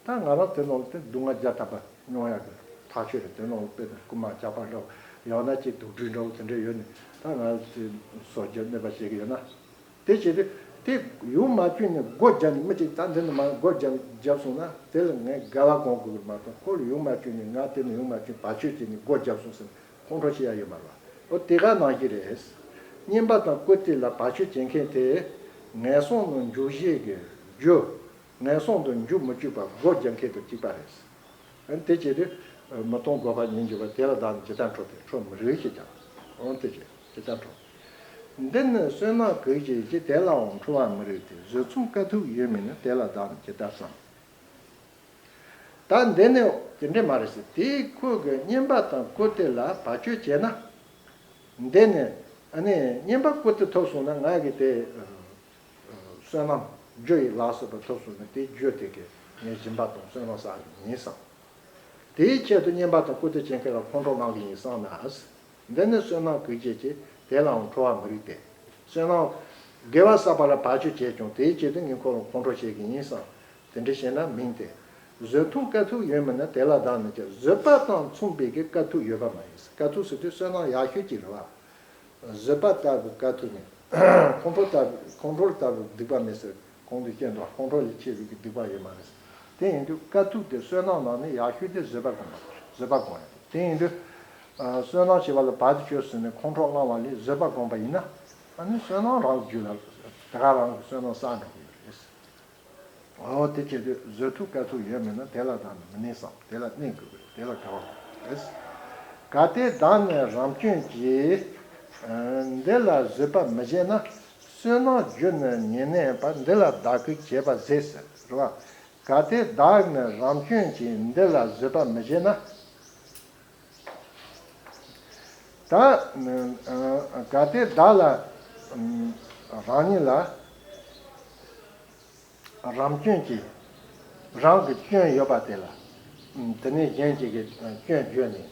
ད་ང་རང་དེ་ནང་ལ་དེ་སྡུག་བསྔལ་བརྒྱ་ཐམ་པ་མྱོང་ཡག་གི་ཐག་ཆོད་རེད། དེ་ནང་ལ་དཔེ་རྐུན་མ་ཇག་པ་འདྲ་བོ་ཡང་ན་ཅིག་དུག་སྦྲུལ་འདྲ་བོ་དེ་འདྲ་ཡོད་ནས་ད་ང་ལ་དེ་སྲོག་རྒྱབ་གནོད་པ་བྱེད་ཀྱི་ཡོད་ན། དེ་བྱེད་དུས་དེ་ཡོང་མ་བཅུག་ནས་སྒོ་རྒྱབ་ནས་མི་གཅིག་ད་འདི་ནས་མ་སྒོ་རྒྱབ་རྒྱབ་སོང་ན་དེ་ལ་ངས་དགའ་བ་གང་དགོས་ཀྱི་མ་གཏོགས་ཁོ་ལ་ཡོང་མ་བཅུག་ནས་ང་དེ་ནས་ཡོང་མ་བཅུག་བར་ཆད་བྱས་ནས་སྒོ་རྒྱབ་སོང་ཟེར་ནས་ཁོང་ཁྲོ་བྱེད་ཡ་ཡོད་མ་རེད་བ། འོ་དེ་ག་ནང་བཞིན་རེད། བསྙེན་པ་དང་བཀུར་སྟི་ལ་བར་ཆད་བྱེད་མཁན་དེ་ངན་སོང་ནང་འཇུག་བྱེད་ཀྱི་རྒྱུ། ངན་སོང་དུ་འཇུག་མི་བཅུག་པར་སྒོ་རྒྱག་མཁན་དང་གཅིག་པ་རེད། དེ་བྱེད་དུས་མི་གཏོང་སྒོ་འཕར་ཉིད་འགྱུར་བ་དེ་ལ་བདག་ནི་ཇི་ལྟར་ཁྲོ་སྟེ་ཁྲོ་མི་རིགས་ཞེས་ཀྱང་འོང་དེ་བྱེད་ཇི་ལྟར་ཁྲོ། འདི་ནི་བསོད་ནམས་གང་བགྱིས་ཀྱི་དེ་ལའང་ཁྲོ་བ་མི་རིགས་ཏེ། བཟོད་མཚུངས་དཀའ་ཐུབ་ཡོད་མིན་ན་དེ་ལ་བདག་ནི་ཇི་ལྟར་བསམ། ད་འདི་ནི་དེ་འདྲས་མ་རེད་ཟེར། དེའི་ཁོ་གི་བསྙེན་པ་དང་བཀུར་སྟི་ལ་བར་ཆད་བྱས་ན། འདི་ནི་ཨ་ནི་བསྙེན་པ་བཀུར་སྟི་ཐོབ་སོང་ན་ང་གི་དེ་བསོད་ནམས་རྒྱུ་ཡི་ལ་སོགས་པ་ཐོབ་སོང་ན་དེའི་རྒྱུ་དེ་གི་ངས་སྦྱིན་པ་དང་བསོད་ནམས་བསགས་ཀྱི་ཡིན་བསམ། དེའི་ཆེད་དུ་བསྙེན་པ་དང་བཀུར་སྟི་བྱེད་མཁན་ལ་ཁོང་ཁྲོ་ལངས་ཀྱི་ཡིན་བསམ་ན། འདི་ནི་བསོད་ནམས་གང་བགྱིས་ཀྱི་དེ་ལའང་ཁྲོ་བ་མི་རིགས་ཏེ། བསོད་ནམས་དགེ་བ་བསགས་པ་ལ་བར་ཆད་བྱས་ཀྱང་དེའི་ཆེད་དུ་ངས་ཁོ་ལ་ཁོང་ཁྲོ་བྱེད་ཀྱི་ཡིན་བསམ། དེ་འདྲ་བྱས་ན་མིན་ཏེ། བཟོད་མཚུངས་དཀའ་ཐུབ་ཡོད་མིན་ན་དེ་ལ་བདག་ནི་ཅི། བཟོད་པ་དང་མཚུངས་པའི་གི་དཀའ་ཐུབ་ཡོད་པ་མ་ཡིན། དཀའ་ཐུབ་ཟེར་དུས་བསོད་ནམས་ཡག་ཤོས་ཅིག་རེད་བ། བཟོད་པ་ལྟ་བུའི་དཀའ་ཐུབ་མེད། ཁོང་ཁྲོ་ལྟ་བུ་ཁོང་ཁྲོ་ལྟ་བུའི་སྡིག་པ་མེད་ཟེར་གོང་དུ་བཤད་འདུག་ཁོང་ཁྲོ་ལས་ཆེ་བའི་གི་སྡིག་པ་ཡོད་མ་རེད། དེ་ཡིན་དུས་དཀའ་ཐུབ་དེ་བསོད་ནམས་ནང་ནས་ཡག་ཤོས་དེ་བཟོད་པ་སྒོམ་པ་བཟོད་པ་སྒོམ་ཡ་དེ་ཡིན་དུས། བསོད་ནམས་ཞེས་པ་ལ་བར་དུ་གཅོད་ཟེར་ནས་ཁོང་ཁྲོ་བསླང་བ་ལས་བཟོད་པ་སྒོམ་པ་ཡིན་ན། ཨ་ནི་བསོད་ནམས་རང་གི་རྒྱུད་ལ་དེ་ག་རང་གི་བསོད་ནམས་བསགས་འགྲོ་གི་ཡོད་རེད། འོ་དེ་བྱེད་དུས་བཟོད་ཐུབ་དཀའ་ཐུབ་ཡོད་མིན་ན་དེ་ལ་བདག་ནི་མི་གནས་སམ། དེ་ལ་གནས་དགོས་པས་དེ་ལ་དགའ་བ་དགོས་པས། གལ་ཏེ་བདག་ནི་རང་སྐྱོན་གྱིས། འདི་ལ་བཟོད་པ་མི་བྱེད་ན། བསོད་ནམས་རྒྱུ་ནི་ཉེར་གནས་པ། འདི་ལ་བདག་གིས་བྱེད་པ་ཟད་ཟེར་རེད་བ། གལ་ཏེ་བདག་ནི་རང་སྐྱོན་གྱིས་འདི་ལ་བཟོད་པ་མི་བྱེད་ན། ད་གལ་ཏེ་བདག་ལ་རང་ཉིད་ལ། རང་སྐྱོན་གྱིས། རང་གི་སྐྱོན་ཡོད་པ་དེ་ལ། དེ་ནས་གཞན་གཅིག་གི་སྐྱོན་བརྗོད་ནས།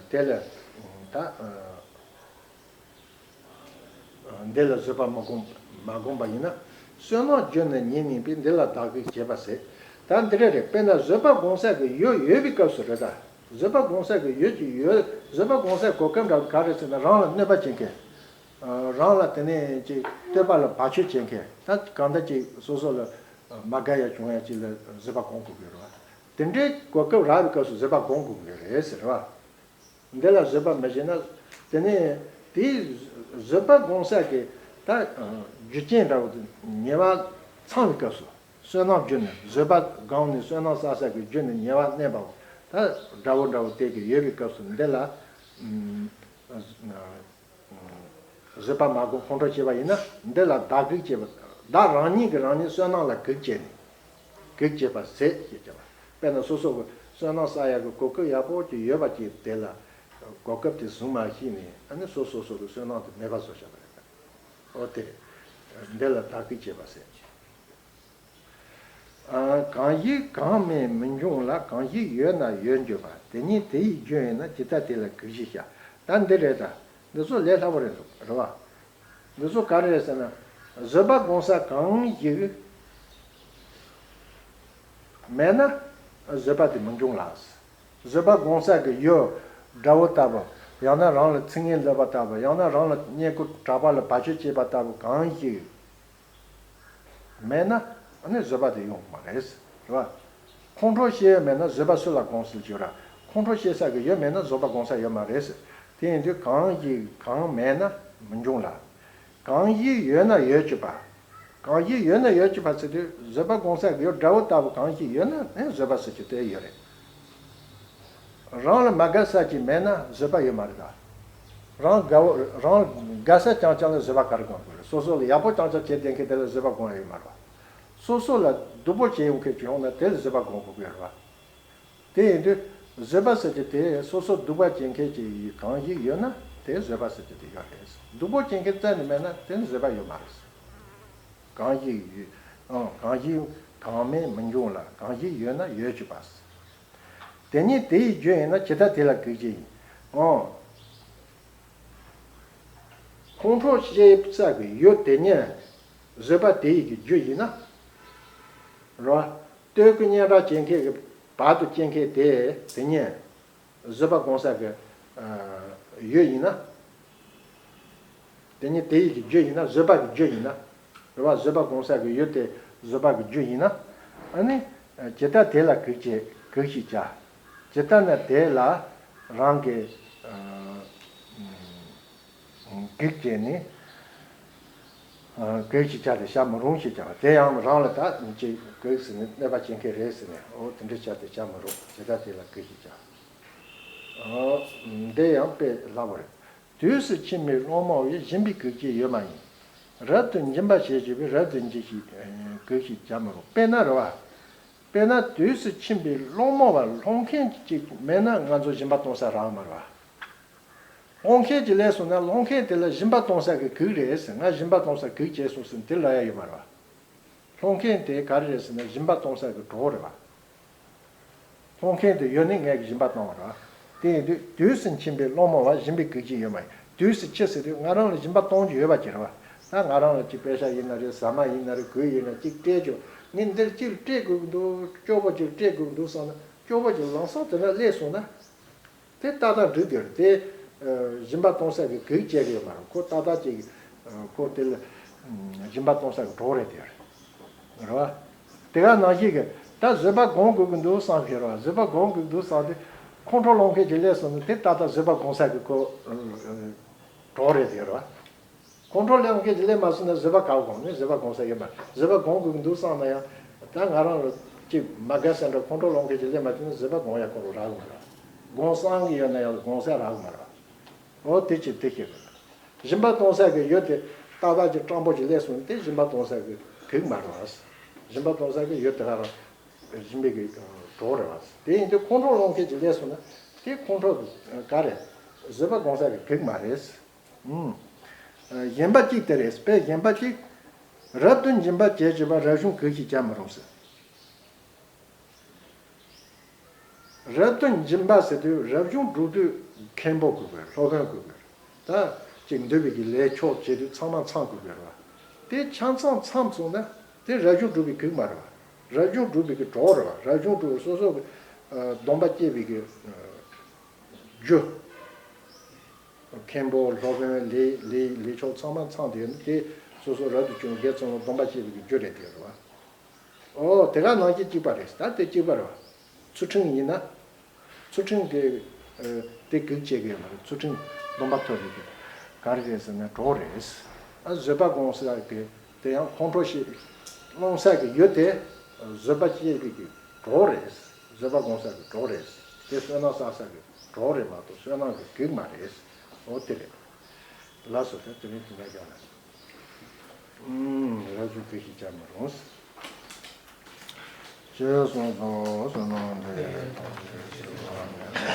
དེ་ལ་ད་འདི་ལ་བཟོད་པ་མ་བསྒོམ་མ་བསྒོམ་པ་ཡིན་ན། བསོད་ནམས་རྒྱུ་ནི་ཉེར་གནས་པས་འདི་ལ་བདག་གིས་བྱེད་པ་ཟད། ད་འདི་འདྲ་རེད། དཔེར་ན་བཟོད་པ་སྒོམ་ས་གི་ཡུལ་ཡོད་པའི་སྐབས་སུ་རེད་ད། བཟོད་པ་སྒོམ་ས་གི་ཡུལ་གྱི་ཡུལ་བཟོད་པ་སྒོམ་སའི་གོ་སྐབས་འདྲ་བ་ག་རེ་ཟེར་ན་རང་ལ་གནོད་པ་བྱེད་མཁན། རང་ལ་དེ་ནས་ཅིག་བསྟོད་པ་ལ་བར་ཆད་བྱེད་མཁན་ད་གང་ལྟར་ཅིག་སོ་སོ་ལ་མ་དགའ་ཡ་བྱུང་ཡ་ཅིག་ལ་བཟོད་པ་སྒོམ་དགོས་ཀྱི་རེད་བ། དེ་འདྲའི་གོ་སྐབས་རག་པའི་སྐབས་སུ་བཟོད་པ་སྒོམ་དགོས་ཀྱི་རེད་ཟེར་བ། འདི་ལ་བཟོད་པ་མི་བྱེད་ན། དེ་ནས་དེའི་བཟོད་པ་སྒོམ་ས་གི་ད་རྒྱུ་རྐྱེན་འདྲ་བོ་དེ་ཉེ་བ་ཚང་བའི་སྐབས་སུ། བསོད་ནམས་རྒྱུ་ནི་བཟོད་པ་སྒོམ་ནས་བསོད་ནམས་བསགས་ས་གི་རྒྱུ་ནི་ཉེ་བར་གནས་པའོ། ད་ ད་དགྲ་བོ་འདྲ་བོ་དེ་གི་ཡོད་པའི་སྐབས་སུ་འདི་ལ་ཨུམ། བཟོད་པ་མ་བསྒོམས་ཁོང་ཁྲོ་སྐྱེས་པ་ཡིན་ན། འདི་ལ་བདག་གིས་བྱས་པ། བདག་རང་ཉིད་ཀྱིས་རང་ཉིད་བསོད་ནམས་ལ་གེགས་བྱས་ནས། གེགས་བྱས་པ་ཟད་ཅེས་བྱ་བ། དཔེར་ན་སོ་སོ་གི་བསོད་ནམས་བསགས་ཡག་གི་གོ་སྐབས་ཡག་པོ་ཅིག་ཡོད་པ་ཅིག་དེ་ལ་གོ་སྐབས་དེ་བཟུང་མ་ཤེས་ནས། ཨ་ནི་སོ་སོ་སོ་གི་བསོད་ནམས་དེ་མེད་པ་བཟོ་བྱ་བ་རེད། འོ་དེ་འདི་ལ་བདག་གིས་བྱས་པ་ཟད། ཨ། གང་ཞིག་གང་མེད་མི་འབྱུང་ལ། གང་ཞིག་ཡོད་ན་ཡོད་འགྱུར་བ། དེ་ཉིད་དེ་ཡི་རྒྱུ་ཡིན་ན། ཇི་ལྟར་དེ་ལ་གེགས་ཞེས་བྱ། ད་འདི་རེད། ད་འདི་ཚོ་ལས་སླ་པོ་རེད་འདུག་རེད་བ། འདི་ཚོ་ག་རེ་རེད་ཟེར་ན། བཟོད་པ་སྒོམ་ས་གང་ཞིག་མེད་ན་བཟོད་པ་དེ་མི་འབྱུང་ལ། བཟོད་པ་སྒོམ་ས་གི་ཡུལ་དགྲ་བོ་ལྟ་བུ། ཡང་ན་རང་ལ་ཚིག་ངན་སློབ་པ་ལྟ་བུ། ཡང་ན་རང་ལ་བསྙེན་བཀུར་གྲགས་པ་ལ་བར་ཆད་བྱེད་པ་ལྟ་བུ་གང་ཞིག་མེད་ན་ཨ་ནི་བཟོད་པ་དེ་ཡོང་གི་མ་རེད། རེད་བ། ཁོང་ཁྲོ་ཞེས་མེད་ན་བཟོད་པ་སུ་ལ་སྒོམ་སྲིད་ཀྱི་ར། ཁོང་ཁྲོ་སྐྱེ་ས་གི་ཡུལ་མེད་ན་བཟོད་པ་སྒོམ་ས་ཡོད་མ་རེད། དེ་ཡིན་དུས་གང་ཞིག་གང་མེད་ན་མི་འབྱུང་ལ། གང་ཞིག་ཡོད་ན་ཡོད་ཅེས་པ། གང་ཞིག་ཡོད་ན་ཡོད་ཅེས་པ་ཟེར་དུས། བཟོད་པ་སྒོམ་ས་གི་ཡུལ་དགྲ་བོ་ལྟ་བུ་གང་ཞིག་ཡོད་ན་ཨ་ནི་བཟོད་པ་ཟེར་རྒྱུ་དེ་ཡོད་རེད། རང་ལ་མ་དགའ་ས་ཅིག་མེད་ན་བཟོད་པ་ཡོད་མ་རེད་ད། རང་དགའ་བོ་རང་དགའ་ས་རྐྱང་རྐྱང་ལ་བཟོད་པ་ག་རེ་སྒོམ་དགོས་རེད། སོ་སོ་ལ་ཡག་པོ་རྐྱང་རྐྱང་བྱེད་བསྡད་མཁན་དེ་ལ་བཟོད་པ་སྒོམ་ཡ་ཡོད་མ་རེད་བ། སོ་སོ་ལ་སྡུག་པོ་བྱེད་ཡོང་མཁན་ཅིག་ཡོང་ན་དེ་ལ་བཟོད་པ་སྒོམ་དགོས་ཀྱི་རེད་བ། དེ་ཡིན་དུས་བཟོད་པ་ཟེར་རྒྱུ་དེ་སོ་སོ་སྡུག་པ་བྱེད་མཁན་ཅིག་གང་ཞིག་ཡོད་ན་དེ་བཟོད་པ་ཟེར་རྒྱུ་དེ་ཡོད་རེད། སྡུག་པོ་བྱེད་མཁན་རྩ་ནས་མེད་ན་དེ་ནི་བཟོད་པ་ཡོད་མ་རེད། གང་ཞིག་ཡོད། ཨང་། གང་ཞིག་གང་མེད་མི་འབྱུང་ལ། གང་ཞིག་ཡོད་ན་ཡོད་ཅེས་པ། དེ་ཉིད་དེ་ཡི་རྒྱུ་ཡིན་ན། ཇི་ལྟར་དེ་ལ་གེགས་བྱེད་ཡིན། ཨང་། ཁོང་ཁྲོ་སྐྱེ་ས་གི་ཡུལ་དེ་ཉིད་བཟོད་པ་དེ་ཡི་གི་རྒྱུ་ཡིན་ན། རོ། སྟོད་ཀྱི་སྙན་གྲགས་ཅན་མཁན་གྱི་བར་དུ་སྐྱེ་མཁན་དེ་དེ་ཉིད་བཟོད་པ་སྒོམ་ས་གི་ཡུལ་ཡིན་ན། དེ་ཉིད་དེ་ཡི་གི་རྒྱུ་ཡིན་ན། བཟོད་པ་གི་རྒྱུ་ཡིན་ན། རེད་བ། བཟོད་པ་སྒོམ་ས་གི་ཡུལ་དེ་བཟོད་པ་གི་རྒྱུ་ཡིན་ན། ཨ་ནི་ཇི་ལྟར་དེ་ལ་གེགས་བྱེད་གེགས་ཞེས་བྱ། ཇི་ལྟར་ན་དེ་ལ་རང་གི་གེགས་བྱས་ནས། གེགས་ཞེས་བྱ་སྟེ་བྱ་མི་རུང་ཞེས་བྱ་བ། དེ་ཡང་རང་ལ་ད་ཅིག་གེགས་ཟེར་ནས་གནོད་པ་བྱེད་མཁན་རེད་ཟེར་ནས། འོ་དེ་འདྲ་བྱ་སྟེ་བྱ་མི་རུང་། ཇི་ལྟར་དེ་ལ་གེགས་ཞེས་བྱ། འདི་ཡང་དཔེ་སླ་པོ་རེད། དུས་སུ་ཕྱིན་པའི་སློང་མོ་བས་སྦྱིན་པའི་གེགས་བྱེད་ཡོད་མ་ཡིན། རབ་ཏུ་འབྱིན་པ་བྱེད་ཅེས་པས་རབ་ཏུ་འབྱིན་ཞེས་གེགས་ཞེས་བྱ་མི་རུང་། དཔེར་ན་རེད་བ། དཔེར་ན་དུས་སུ་ཕྱིན་པའི་སློང་མོ་བ་སློང་མཁན་ཅིག་མེད་ན་ང་ཚོ་སྦྱིན་པ་གཏོང་ས་རག་མ་རེད་བ། སློང་མཁན་ཅིག་སླེབས་སོང་ན་སློང་མཁན་དེ་ལ་སྦྱིན་པ་གཏོང་ས་གི་གེགས་རེད་ཟེར། ང་སྦྱིན་པ་གཏོང་ས་གེགས་བྱས་སོང་ཟེར་དེ་ལབ་ཡ་ཡོད་མ་རེད་བ། སློང་མཁན་དེ་ག་རེ་རེད་ཟེར་ན་སྦྱིན་པ་གཏོང་ས་གི་གྲོགས་རེད་བ། སློང་མཁན་དེ་ཡོད་ནི་ངས་སྦྱིན་པ་གཏོང་བ་རེད་བ། དེ་ཡིན་དུས་དུས་སུ་ཕྱིན་པའི་སློང་མོ་བ་སྦྱིན་པའི་གེགས་བྱེད་ཡོད་མ་ཡིན། དུས་སུ་ཕྱིན་ཟེར་དུས་ང་རང་ལ་སྦྱིན་པ་གཏོང་རྒྱུ་ཡོད་པ་ཅིག་རེད་བ། ད་ང་རང་ལ་ཅིག་པེ་ཤ་ཡིན་ན་རེད། ཟ་མ་ཡིན་ན་རེད། གོས་ཡིན་ན་ཅིག་སྤྲད་རྒྱུ། ངས་འདིར་ཅིག་སྤྲད་དགོས་ཀྱི་འདུག་སྐྱོ་པོ་ཅིག་སྤྲད་དགོས་ཀྱི་འདུག་བསམ་ན་སྐྱོ་པོ་ཅིག་ལམ་སང་དེ་འདྲ་སླེབས་སོང་ན། དེ་ཏག་ཏག་འགྲིག་གི་རེད། དེ་སྦྱིན་པ་གཏོང་ས་གི་གེགས་བྱེད་ཀྱི་ཡོད་མ་རེད། ཁོ་ཏག་ཏག་ཅིག་ཁོ་དེ་ལ་སྦྱིན་པ་གཏོང་ས་གི་གྲོགས་རེད། དེ་རེད་བ། དེ་ག་ནང་བཞིན་གི་ད་བཟོད་པ་སྒོམ་དགོས་ཀྱི་འདུག་བསམ་ཤེས་རེད་བ། བཟོད་པ་སྒོམ་དགོས་ཀྱི་འདུག་བསམ་དུས་ཁོང་ཁྲོ་སློང་མཁན་ཅིག་སླེབས་སོང་ན་དེ་ཏག་ཏག་བཟོད་པ་སྒོམ་ས་གི་ཁོ་གྲོགས་རེད། དེ་རེད་བ། ཁོང་ཁྲོ་སློང་མཁན་ཅིག་སླེབས་མ་སོང་ན་བཟོད་པ་ག་པར་སྒོམ་ནི། བཟོད་པ་སྒོམ་ས་ཡོད་མ་རེད། བཟོད་པ་སྒོམ་དགོས་ཀྱི་འདུག་བསམ་ན་ཡང་ད་ང་རང་ལ་ཅིག་མ་དགའ་ས་འདྲ་ཁོང་ཁྲོ་སློང་མཁན་ཅིག་སླེབས་མ་སོང་ན་བཟོད་པ་སྒོམ་ཡ་ཁོ་རང་རག་གི་མ་རེད། སྒོམ་བསམ་གི་ཡོད་ན་ཡང་སྒོམ་ས་རག་གི་མ་རེད། འོ་དེ་ཅིག་དེ་ཤེས་དགོས། སྦྱིན་པ་གཏོང་ས་གི་ཡུལ་དེ་ཏག་ཏག་ཅིག་སྤྲང་པོ་ཅིག་སླེབས་སོང་ན་དེ་སྦྱིན་པ་གཏོང་ས་གི་གེགས་མ་རེད་བ། སྦྱིན་པ་གཏོང་ས་གི་ཡུལ་དེ་ག་རང་སྦྱིན་པའི་གི་གྲོགས་རེད་བ། དེ་ཡིན་དུས་ཁོང་ཁྲོ་སློང་མཁན་ཅིག་སླེབས་སོང་ན་དེ་ཁོང་ཁྲོ་ག་རེད། བཟོད་པ་སྒོམ་ས་གི་གེགས་མ་རེད། ཨུམ། གཞན་པ་གཅིག་དེ་རེད། དཔེ་གཞན་པ་གཅིག་རབ་ཏུ་འབྱིན་པ་བྱེད་ཅེས་པ་རབ་བྱུང་གེགས་ཞེས་བྱ་མི་རུང་ཟེར། རབ་ཏུ་འབྱིན་པ་ཟེར་དུས་རབ་བྱུང་སྒྲུབ་དུས་མཁན་པོ་དགོས་དགོས། སློབ་དཔོན་དགོས་དགོས། ད་ཅིག་འདུལ་བའི་གི་ལས་ཆོག་བྱེད་དུས་ཚང་མ་ཚང་དགོས་དགོས་རེད་བ། དེ་ཆ་ཚང་ཚང་སོང་ན་དེ་རབ་བྱུང་སྒྲུབ་པའི་གེགས་མ་རེད་བ། རབ་བྱུང་སྒྲུབ་པའི་གི་གྲོགས་རེད་བ། རབ་བྱུང་སྒྲུབ་སོ་སོ་གི་སྡོམ་པ་སྐྱེ་བའི་གི་རྒྱུ། མཁན་པོ་སློབ་དཔོན་ལས་ལས་ལས་ཆོག་ཚང་མ་ཚང་དེ་ནི་དེ་སོ་སོ་རབ་ཏུ་བྱུང་དགེ་ཚང་ལ་སྡོམ་པ་བྱེད་པའི་རྒྱུ་རེད་དེ་རེད་བ། ཨོ་དེ་ག་ནང་བཞིན་གཅིག་པ་རེད། ད་དེ་གཅིག་པ་རེད་བ། ཚུལ་ཁྲིམས་ཡིན་ན། ཚུལ་ཁྲིམས་དེ་དེ་གེགས་བྱེད་ཀྱི་ཡོད་མ་རེད། ཚུལ་ཁྲིམས་སྡོམ་པ་ཐོབ་པའི་གི་ག་རེ་རེད་ཟེར་ན་གྲོགས་རེད། ཨ་བཟོད་པ་སྒོམ་ས་གི་དེ་ཡང་ཁོང་ཁྲོ་ཞིག་སློང་ས་གི་ཡུལ་དེ་བཟོད་པ་སྐྱེ་བའི་གི་གྲོགས་རེད། བཟོད་པ་སྒོམ་ས་གི་གྲོགས་རེད། དེ་བསོད་ནམས་བསགས་ས་གི་གྲོགས་རེད་མ་གཏོགས་བསོད་ནམས་ཀྱི་རྒྱུ་མ་རེད། འོ་དེ་རེད། ལགས་སོ། ད་དེ་རིང་དེ་འདྲ་རྒྱག་ལ། ཨུམ། ར་ཅུ་བཀྲ་ཤིས་བྱ་མི་རུང་། ཅེས་གསུངས་སོ། བསོད་ནམས་འདི་ཡིས་ཐམས་ཅད་གཟིགས་པ་ཉིད།